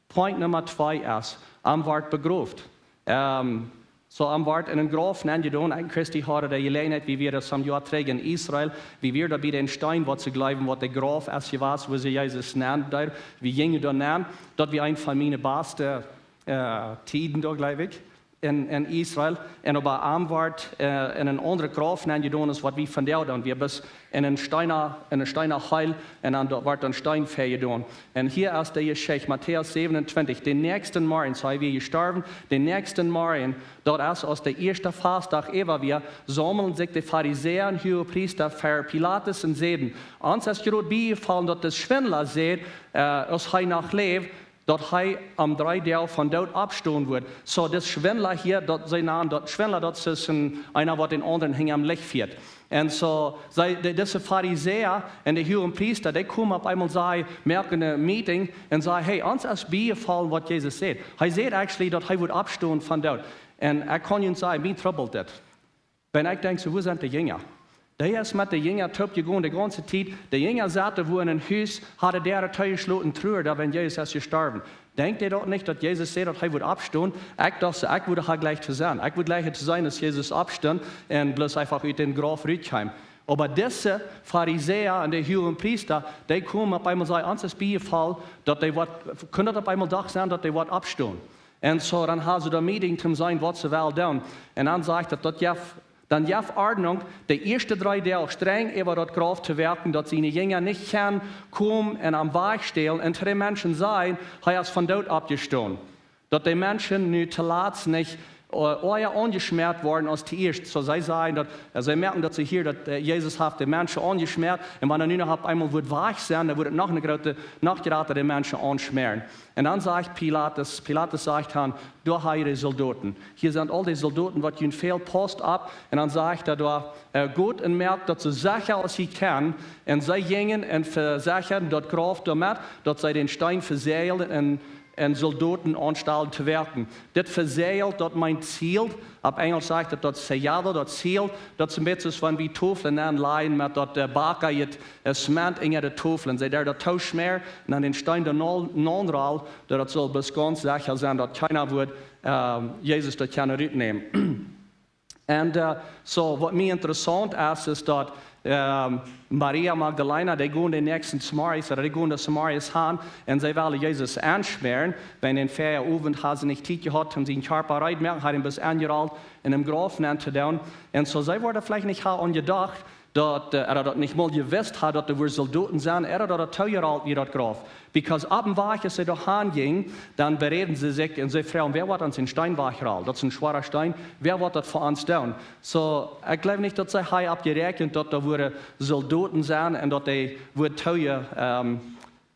Point Numma twee es, am wort begroft. Ähm, soo, am wort en een Grauf nenjedonen. Ekj un Christy hauden de Jeläajenheit, wie wieren daut soon Joa trigj en Israel, wie wieren doa bie dän Steen, waut see jleewen, waut de Grauf es jewast, wua see Jesus nenn deeden. Wie jinjen doa nenn, daut wia eent von miene baste, äh, Tieden doa, jleew ekj, en, en Israel. Un oba am wort, äh, en een aundret Grauf nenjedonen, es waut wie vondoag doonen. Wie haben en een steena, en een steena Heil, un dan doa wort een Steen väajedonen. Un hia es de Jeschicht, Matäus säwenuntwintich. Dän näakjsten Morjen, soo hee wia jestorwen, dän näakjsten Morjen, daut es aus de ieeschte Fastdach äwa wia, saumelden sikj de Farisäa un Huagepriesta ver Pilatus un säden: "Ons es jrod biejefollen, daut de Schwindla säd, äh, aus hee noch läwd, daut hee aum dredden Dach vom Doot oppstonen wudd." Soo, dis Schwindla hia, daut see nanen daut Schwindla, daut es een, eena, waut dän aundren hinjam Licht fieet. Un soo, see, de, dise Farisäa un de Huagepriesta, dee komen opp eemol, see moaken een Meeting un säden: "Hey, ons es biejefollen, waut Jesus säd. Hee säd actually, daut hee wudd oppstonen vom Doot." Un ekj kaun junt sajen, mie trubbelt dit. Wan ekj denkj, soo, wua sent de Jinja? Dee es met de Jinja toop jegonen de gaunze Tiet. De Jinja sauten wua en een Hus, hauden de Däaren toojeschloten, truaden, daut wan Jesus es jestorwen. Denkjt dee daut nich, daut Jesus säd, daut hee wudd oppstonen? Ekj docht soo, ekj wudd ha jlikj to sennen. Ekj wudd jlikj to sennen, aus Jesus oppstunt un bloos eefach ut dän Grauf rutkjeem. Oba dise Farisäa un de Huagepriesta, dee komen opp eemol, säden: "Ons es biejefollen, daut hee woat, kunn daut opp eemol doch sennen, daut hee woat oppstonen?" Un soo, dan ha see doa Meeting toom seenen waut see well doonen. Un dan sajcht daut, daut jeef, dan jeef Ordnunk, de ieeschte dree Doag strenj äwa daut Grauf to woaken, daut siene Jinja nich kjennen komen un am wajchstälen un to de Menschen sajen, hee es vom Doot oppjestonen. Daut de Menschen nu toolatst nich, äh, oaja aunjeschmäat woaren aus toieescht. Soo see sajen daut, äh, see moakten daut see hia, daut, äh, Jesus haft de Menschen aunjeschmäat. Un wan hee nu noch opp eemol wudd wajch sennen, dan wudd et noch eene groote, noch jrata de Menschen aunschmäaren. Un dan sajcht Pilatus, Pilatus sajcht dan, doa ha jie de Soldoten. Hia sent aul de Soldoten, waut junt fält, paust opp. Un dan sajcht hee doa, äh, got un moakt daut soo secha aus jie kjennen. Un see jinjen un vesechaden daut Grauf doamet, daut see dän Steen vesäajelden un, un Soldoten aunstalden to woaken. Dit vesäajelt, daut meent sealed. Opp Enjelsch sajcht daut, daut sellado, daut sealed. Daut es een bät soo aus wan wie Toflen aunlajen met daut, äh, Baka jet, äh, Zement unja de Toflen. See deeden daut tooschmäaren un dan dän Steen doa naun-, naunrollen, daut daut sull bloos gaunz secha sennen, daut kjeena wudd, ähm, Jesus daut kjennen rutnämen. Un, äh, soo, waut mie interessaunt es, es daut, ähm, Maria Magdalena, dee jinkj dän näakjsten Zemorjes, ooda dee jinkj dän Zemorjes han, un see wellen Jesus aunschmäaren, wiels dän väajen Owent haud see nich Tiet jehaut, om sienen Kjarpa reed to moaken, haud am bloos aunjerolt un em Grauf nenn to doonen. Un soo, see hauden veleicht nich aun jedocht, daut, äh, ooda daut nich mol jewist hauden, daut doa wudden Soldoten sennen, ooda daut daut toojerolt wia, daut Grauf. Because opp dän Wajch, aus see doa han jinjen, dan beräden see sikj un see froagen, wäa woat ons dän Steen wajchrollen? Daut es een schwoara Steen, wäa woat daut fa ons doonen? Soo, ekj jleew nich, daut see hauden opp jeräakjent, daut doa wudden Soldoten sennen un daut dee wudden tooje-, ähm,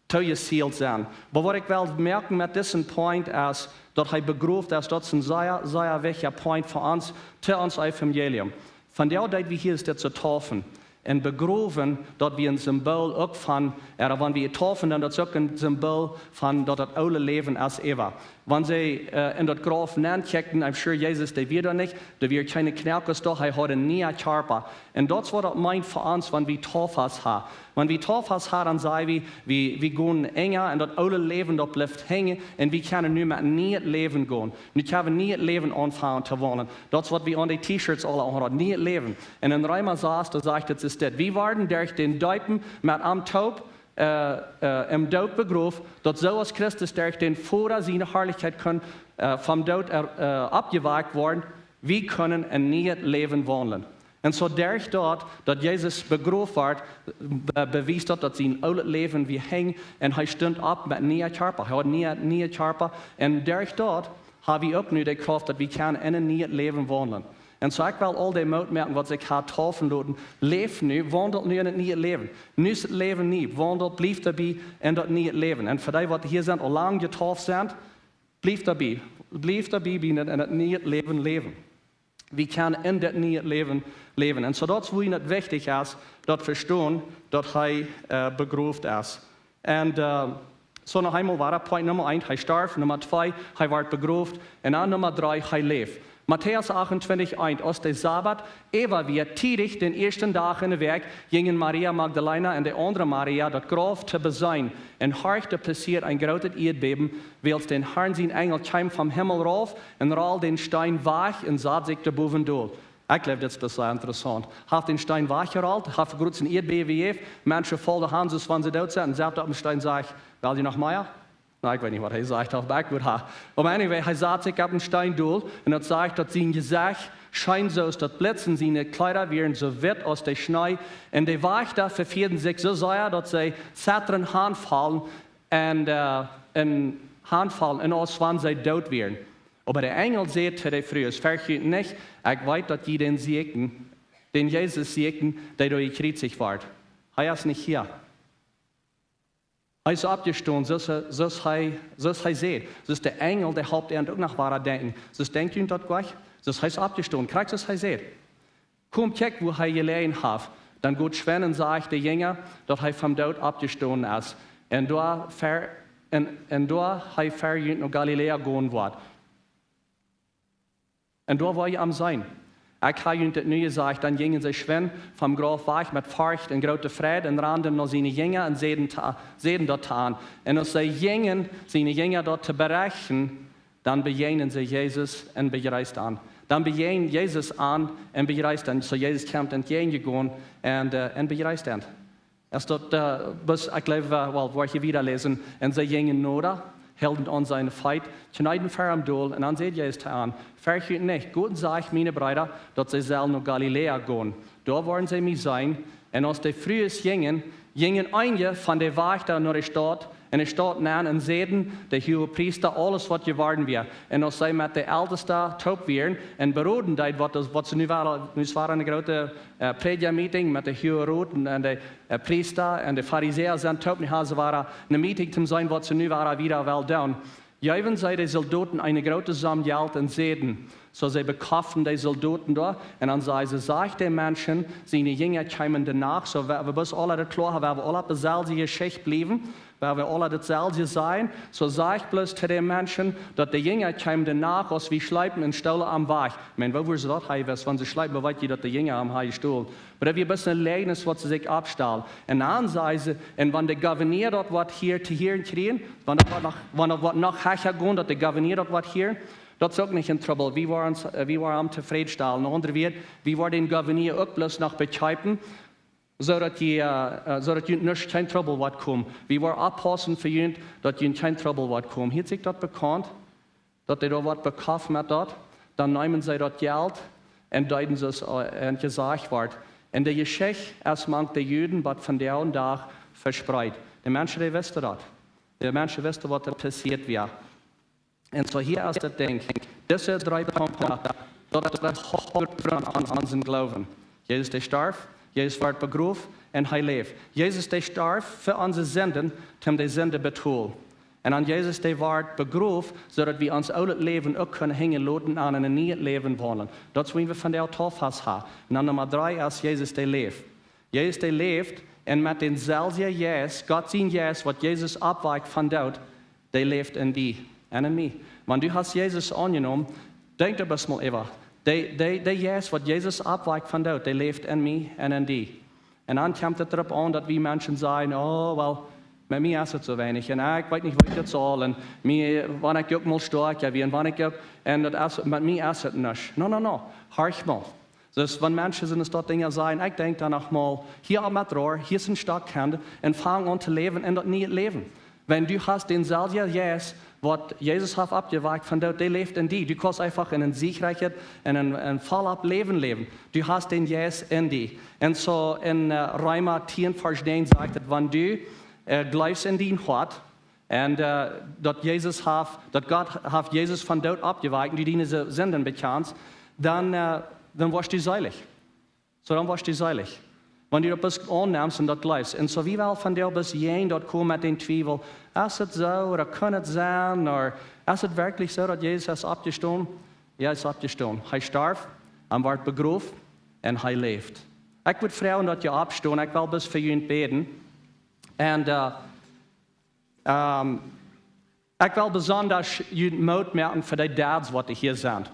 toojesealed sennen. Oba waut ekj well moakjen met disen Point es, daut hee begroft es, daut es een sea, sea wichtja Point fa ons, to ons Evangelium. Vondoag, daut wie hia soo taufen un begrowen, daut wia een Symbol uk von, ooda wan wie taufen, dan daut es uk een Symbol von daut daut oole Läwen es äwa. Wan see, äh, en daut Grauf nenkjikjten, I'm sure Jesus, dee wia doa nich, doa wia kjeene Knoakes doa, hee haud een nieen Kjarpa. Un daut es waut daut meent fa ons, wan wie Taufas han. Wan wie Taufas han, dan saj wie, wie, wie gonen unja un daut oole Läwen, daut blift henjen un wie kjennen nu met een nieet Läwen gonen. Nu kjenn wie een nieet Läwen aunfangen to wonen. Daut es waut wie aun de T-Shirts aule aun hauden, nieet Läwen. Un en Reema sas, doa sajcht et, es dit: Wie worden derch dän Deepen met am toop, äh, äh, em Doot begroft, daut soo aus Christus derch dän Voda siene Harlichkjeit kunn, äh, vom Doot er-, äh, oppjewakjt woaren, wie kjennen en nieet Läwen wonen. Un soo derch daut, daut Jesus begroft wort, be-, bewiest daut, daut sien oolet Läwen wia henjen un hee stunt opp met een nieen Kjarpa. Hee haud een nieen, nieen Kjarpa. Un derch daut ha wie uk nu de Krauft, daut wie kjennen en een nieet Läwen wonen. Un soo ekj well aul dee Moot moaken, waut sikj han taufen loten. Läft nu, wandelt nu en daut nieet Läwen. Nu es daut Läwen nie, wandelt, blieft doabie en daut nieet Läwen. Un fa dee, waut hia sent, aul lang jetauft sent, blieft doabie. Blieft doabie, bie en, en daut nieet Läwen läwen. Wie kjennen en daut nieet Läwen läwen. Un soo daut es, wuarom daut wichtich es, daut vestonen, daut hee, äh, begroft es. Un, äh, soo noch eemol wada Point Numma eent, hee storf, Numma twee, hee wort begroft, un dan Numma dree, hee läft. Matäus achtuntwintich eent, aus de Sabbat äwa wia, tiedich dän ieeschten Dach en de Wäakj, jinjen Maria Magdalena un de aundre Maria daut Grauf to beseenen. Un horcht, doa passieed een grootet Ieedbäben, wiels dän Harn sien Enjel kjeem vom Himmel rauf un rold dän Steen wajch un sad sikj doa bowen dol. Ekj jleew, dit es sea interessaunt. Haft dän Steen wajchjerolt, haft een grootet Ieedbäben jejäft, Menschen folden han, soo aus wan see doot sent, un sad opp dän Steen, sajcht: Well jie noch mea? Na, ekj weet nich, waut hee sajcht, oba ekj wudd ha. Oba anyway, hee sad sikj opp dän Steen dol, un daut sajcht, daut sien Jesecht scheen soo aus daut Blitz, un siene Kjleeda wieren soo witt aus de Schnee, un de Wajchta vefieeden sikj soo sea, daut see zetren hanfaulen, un, äh, un hanfaulen, un aus wan see doot wieren. Oba de Enjel säd to de Frues: Ferjcht junt nich, ekj weet, daut jie dän sieekjen, dän Jesus sieekjen, dee doa jekjriezicht wort. Hee es nich hia. Hee es oppjestonen, soo aus hee, soo aus hee, soo aus hee säd. Soo aus de Enjel, dee halpt an uk noch wada denkjen. Soo aus: Denkjt junt daut jlikj? Soo aus hee es oppjestonen, krakjt soo aus hee säd. Komt, kjikjt, wua hee jeläajen haft. Dan got schwind un sajcht de Jinja, daut hee vom Doot oppjestonen es. Un doa ver-, un, un doa hee ver junt no Galiläa gonen woat. Un doa woa jie am seenen. Ekj ha junt dit nu jesajcht. Dan jinjen see schwind vom Grauf wajch met Forcht un groote Freid un randen no siene Jinja un säden to, säden daut to an. Un aus see jinjen, siene Jinja daut to berechten, dan bejäajnen see Jesus un bejreest an. Dan bejäajnen Jesus an un bejreest an. Soo Jesus kjemt entjäajen jegonen un, äh, un bejreest an. Es daut, äh, bloos, ekj jleew, äh, well, woa ekj wieda läsen. Un see jinjen noda, hilden aun siene Feet, kjneeden ver am dol, un dan säd Jesus to an: Ferjcht junt nich, got un sajcht miene Breeda, daut see sellen no Galiläa gonen. Doa woaren see mie seenen. Un aus de Frues jinjen, jinjen eenje von de Wajchta no de Staut, en de Staut nenn, un säden de Huagepriesta aules, waut jeworden wia. Un aus see met de Eltesta toop wieren un beroden deeden, waut, daut, waut see nu wieren, nu wia eene groote äh, Prädja-Meeting met de Huage Rot un, un de äh, Priesta un de Farisäa sent toop, nu hauden see wieren eene Meeting toom seenen, waut see nu wieren wieda wellen doonen. Jeewen see de Soldoten eene groote Som Jelt un säden, soo see bekoften de Soldoten doa. Un dan säden see: Sajcht de Menschen, siene Jinja kjeemen de Nacht, soo wie, wie bloos aule daut kloa haben, wie aule opp deeselwje Jeschicht bliewen, wie, wie aule daut selwje sajen. Soo sajcht bloos to de Menschen, daut de Jinja kjeemen de Nacht, aus wie schleepen, un stolen am wajch. Ekj meen, woo wudden see daut haben wist, wan see schleepen, woo weet jie, daut de Jinja am haben jestolen? Oba daut wia bloos een Läajnis, waut see sikj oppstalden. Un dan säden see: Un wan de Gouverneur daut woat hia to hieren kjrieen, wan daut woat noch, wan daut woat noch hecha gonen, daut de Gouverneur daut woat hieren, daut es uk nich en Trubbel. Wie woaren, äh, wie woaren am tofrädstalen. En aundre Wieed, wie woaren dän Gouverneur uk bloos noch bekjeepen, soo daut jie, äh, äh, soo daut junt nuscht, kjeen Trubbel woat komen. Wie woaren oppaussen fa junt, daut junt kjeen Trubbel woat komen. Hieet sikj daut bekaunt, daut dee doa waut bekoft met daut? Dan neemen see daut Jelt un deeden soo aus, äh, an jesajcht wort. Un de Jeschicht es mank de Juden bat vondoag dän Dach vespreet. De Menschen, dee wisten daut. De Menschen wisten, waut doa passieet wia. Un soo hia es daut Dinkj. Dise dree Punkten, daut, daut es Hauptgrund aun onsen Gloowen. Jesus, dee storf, Jesus wort begroft un hee läft. Jesus, dee storf fa onse Sinden, toom de Sinden betolen. Un dan Jesus, dee wort begroft, soo daut wie ons oolet Läwen uk kjennen hinjaloten un en een nieet Läwen waundlen. Daut es, waut wie vondoag too fast haben. Un dan Numma dree es: Jesus, dee läft. Jesus, dee läft, un met dänselwjen Jeist, Gott sien Jeist, waut Jesus oppwakjt von doot, dee läft en die un en mie. Wan du hast Jesus aunjenomen, denkj doa bloos mol äwa. Dee, dee, dee Jeist, waut Jesus oppwakjt von doot, dee läft en mie un en die. Un dan kjemt et doaropp aun, daut wie Menschen sajen: Oh, well, met mie es et soo weinich. Un ekj weet nich, waut ekj daut saul. Un mie, wan ekj uk mol stoakj, jo, wie, un wan ekj uk, un daut es, met mie es et nuscht. No, no, no. Horch mol. Soo, wan Menschen sent, es daut Dinja sajen, ekj denkj dan noch mol, hia opp met Rohr, hia es een Stock Kjende, un fang aun to läwen en daut nieet Läwen. Wan du hast dänselwjen Jeist, waut Jesus haft oppjewakjt von doot, dee läft en die. Du kaust eefach en een siegreichet, en een, een vollet Läwen läwen. Du hast dän Jeist en die. Un soo en, äh, Reema tieen, Varsch näajen sajcht et: Wan du, äh, jleefst en dien Hoat, un, äh, daut Jesus haft, daut Gott haft Jesus von doot oppjewakjt, un du diene Si-, Sinden bekjanst, dan, äh, dan woascht du seelich. Soo, dan woascht du seelich. Wan du daut bloos aunnemst un daut jleefst. Un soo, wie well vondoag bloos jäajen daut komen met dän Twiewel: Es et soo, ooda kaun et sennen, ooda es et werkjlich soo, daut Jesus es oppjestonen? Jo, hee es oppjestonen. Hee storf, hee wort begroft un hee läft. Ekj wudd froagen, daut jie oppstonen. Ekj well bloos fa junt bäden. Un, äh, Ähm, ekj well besonda junt Moot moaken fa dee Dads, waut hia sent.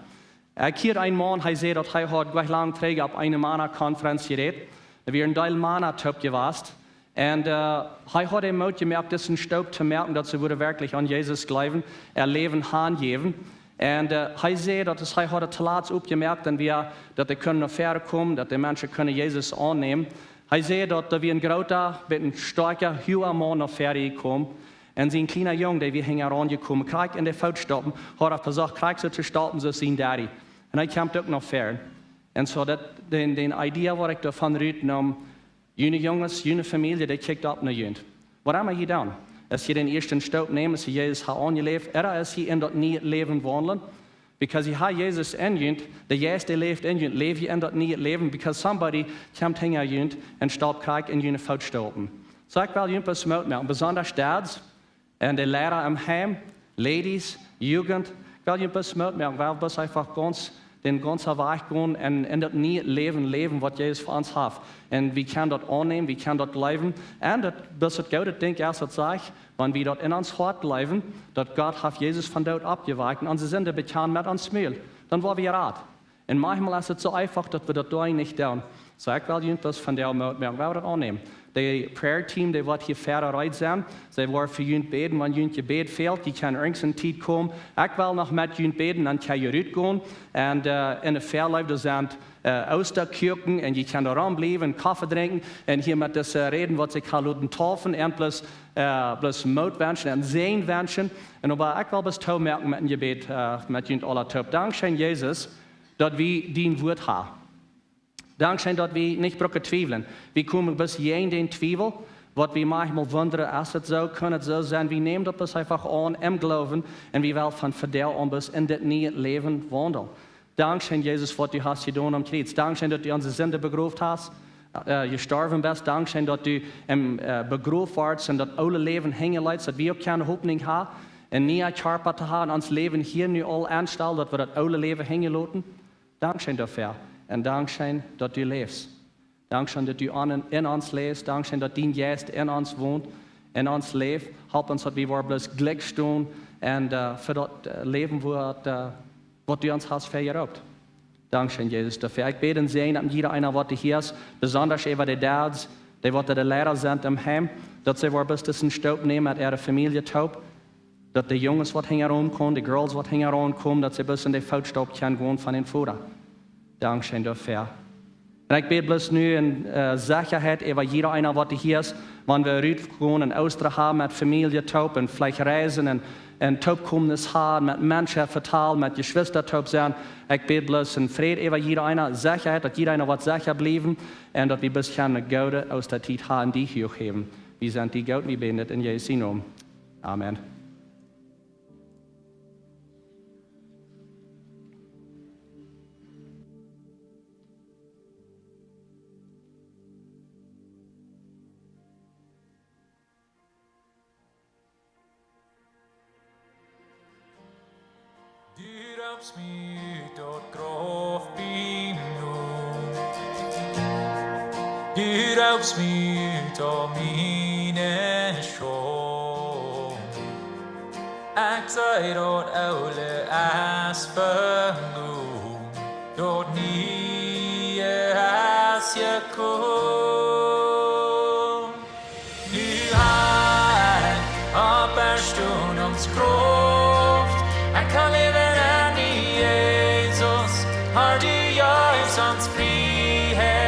Ekj hieed een Maun, hee säd, daut hee haud nich lang trigj opp eene Mana-Conference jerät. Doa wieren een Deel Mana toop jewast. Un, äh, hee haud dän Moot jemoakt, disen Stoop to moaken, daut see wudden werkjlich aun Jesus jleewen, äa Läwen hanjäwen. Un, äh, hee säd, daut es, hee haud et toolatst oppjemoakt, un wia, daut dee kunnen no väaren komen, daut de Menschen kunnen Jesus aunnämen. Hee säd, daut doa wia een groota, bät een stoakja, huaga Maun no väaren jekomen. Un sien kjliena Jung, dee wia hinjaraun jekomen, krakjt en de Footstaupen, haud hee vesocht, krakjt soo to staupen soo aus sien Daddy. Un hee kjemt uk no väaren. Un soo daut, dän, dän Idee, waut ekj doavon rutneem: June Junges, june Famielje, dee kjikjt opp no junt. Waut emma jie doonen, aus jie dän ieeschten Staup nämen, aus jie Jesus haben aunjeläft, ooda aus jie en daut nieet Läwen waundlen, because jie haben Jesus en junt, de Jeist, dee läft en junt, läw jie en daut nieet Läwen, because somebody kjemt hinja junt un staupt krakjt en june Footstaupen. Soo, ekj well junt bloos Moot moaken, besonda Dads un de Liera em Heim, Ladies, Jugend, ekj well junt bloos Moot moaken, well bloos eefach gaunz, dän gaunzen Wajch gonen un en daut nieet Läwen läwen, waut Jesus fa ons haft. Un wie kjennen daut aunnämen, wie kjennen daut jleewen. Un daut, daut es daut goode Dinkj, aus daut sajcht, wan wie daut en ons Hoat jleewen, daut Gott haft Jesus von doot oppjewakjt, un onse Sinden bekjanen met ons Mul, dan woa wie jerat. Un maunchmol es et soo eefach, daut wie daut doa nich doonen. Soo, ekj well junt bloos vondoag Moot moaken, wie woaren daut aunnämen. De prayer team, dee woat hia wieda reed sennen. See woaren fa junt bäden, wan junt Jebäd fält. Jie kjennen irjent eene Tiet komen. Ekj well noch met junt bäden, dan kjenn jie rutgonen. Un, äh, enne Väaleew, doa sent, äh, Oostakuaken un jie kjennen doa rombliewen, Koffe drinkjen un hia met dise räden, waut sikj ha loten deepen. Un bloos, äh, bloos Moot wenschen un Säajen wenschen. Un oba ekj well bloos toomoaken met een Jebäd, äh, met junt aula toop. Dankscheen, Jesus, daut wie dien Wuat haben. Dankscheen, daut wie nich brucken twiewlen. Wie komen bloos jäajen dän Twiewel, waut wie maunchmol wundren, es et soo, kaun et soo sennen. Wie nämen daut bloos eefach aun em Gloowen un wie wellen von vondoag aun bloos en dit niee Läwen waundlen. Dankscheen, Jesus, waut du hast jedonen aum Kjriez. Dankscheen, daut du onse Sinden begroft hast, äh, jestorwen best. Dankscheen, daut du em, äh, begroft wordst un daut oole Läwen hinjaleetst, daut wie uk kjennen Hopninj haben, een nieen Kjarpa to haben, ons Läwen hia nu aul aunstalen, daut wie daut oole Läwen hinjaloten. Dankscheen doafäa. Un dankscheen, daut du läfst. Dankscheen, daut du aun, en ons läfst. Dankscheen, daut dien Jeist en ons wont, en ons läft. Help ons, daut wie woaren bloos jlikj stonen un, äh, fa daut, äh, läwen, waut, äh, waut du ons hast vejeropt. Dankscheen, Jesus, doafäa. Ekj bäd een Säajen aun jieda eena, waut hia es, besonda äwa de Dads, dee waut de Liera sent em Heim, daut see woaren bloos disen Staup nämen met äare Famielje toop. Daut de Junges waut hinjaraun komen, de Girls waut hinjaraun komen, daut see bloos en de Footstaupen kjennen gonen von dän Voda. Dankscheen doafäa. Un ekj bäd bloos nu en, äh, Sechaheit äwa jieda eena, waut hia es, wan wie rutgonen un Oostren haben met Famielje toop un veleicht reisen un, un Toopkomes haben, met Menschen vetalen, met Jeschwista toop sennen. Ekj bäd bloos en Fräd äwa jieda eena, Sechaheit, daut jieda eena woat secha bliewen un daut wie bloos kjennen eene goode Oostatiet haben, die hia haben. Wie sent die Gott, wie bäden dit en Jesus sienen Nomen. Amen. Du roopst mie ut daut Grauf biem Noot. Du roopst mie ut aul miene Schaund. Ekj see daut Oole es veloten, daut Niee es jekomen. Nu ha ekj Oppstonunk Krauft. Ekj kaun läwen en die, Jesus. Herr, du jefst ons Frieheit.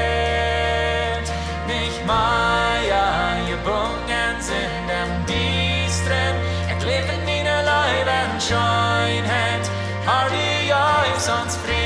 Nich mea jebungen sennen em Diestren. Ekj läw en diene Leew un Scheenheit. Herr, du jefst ons Frieheit.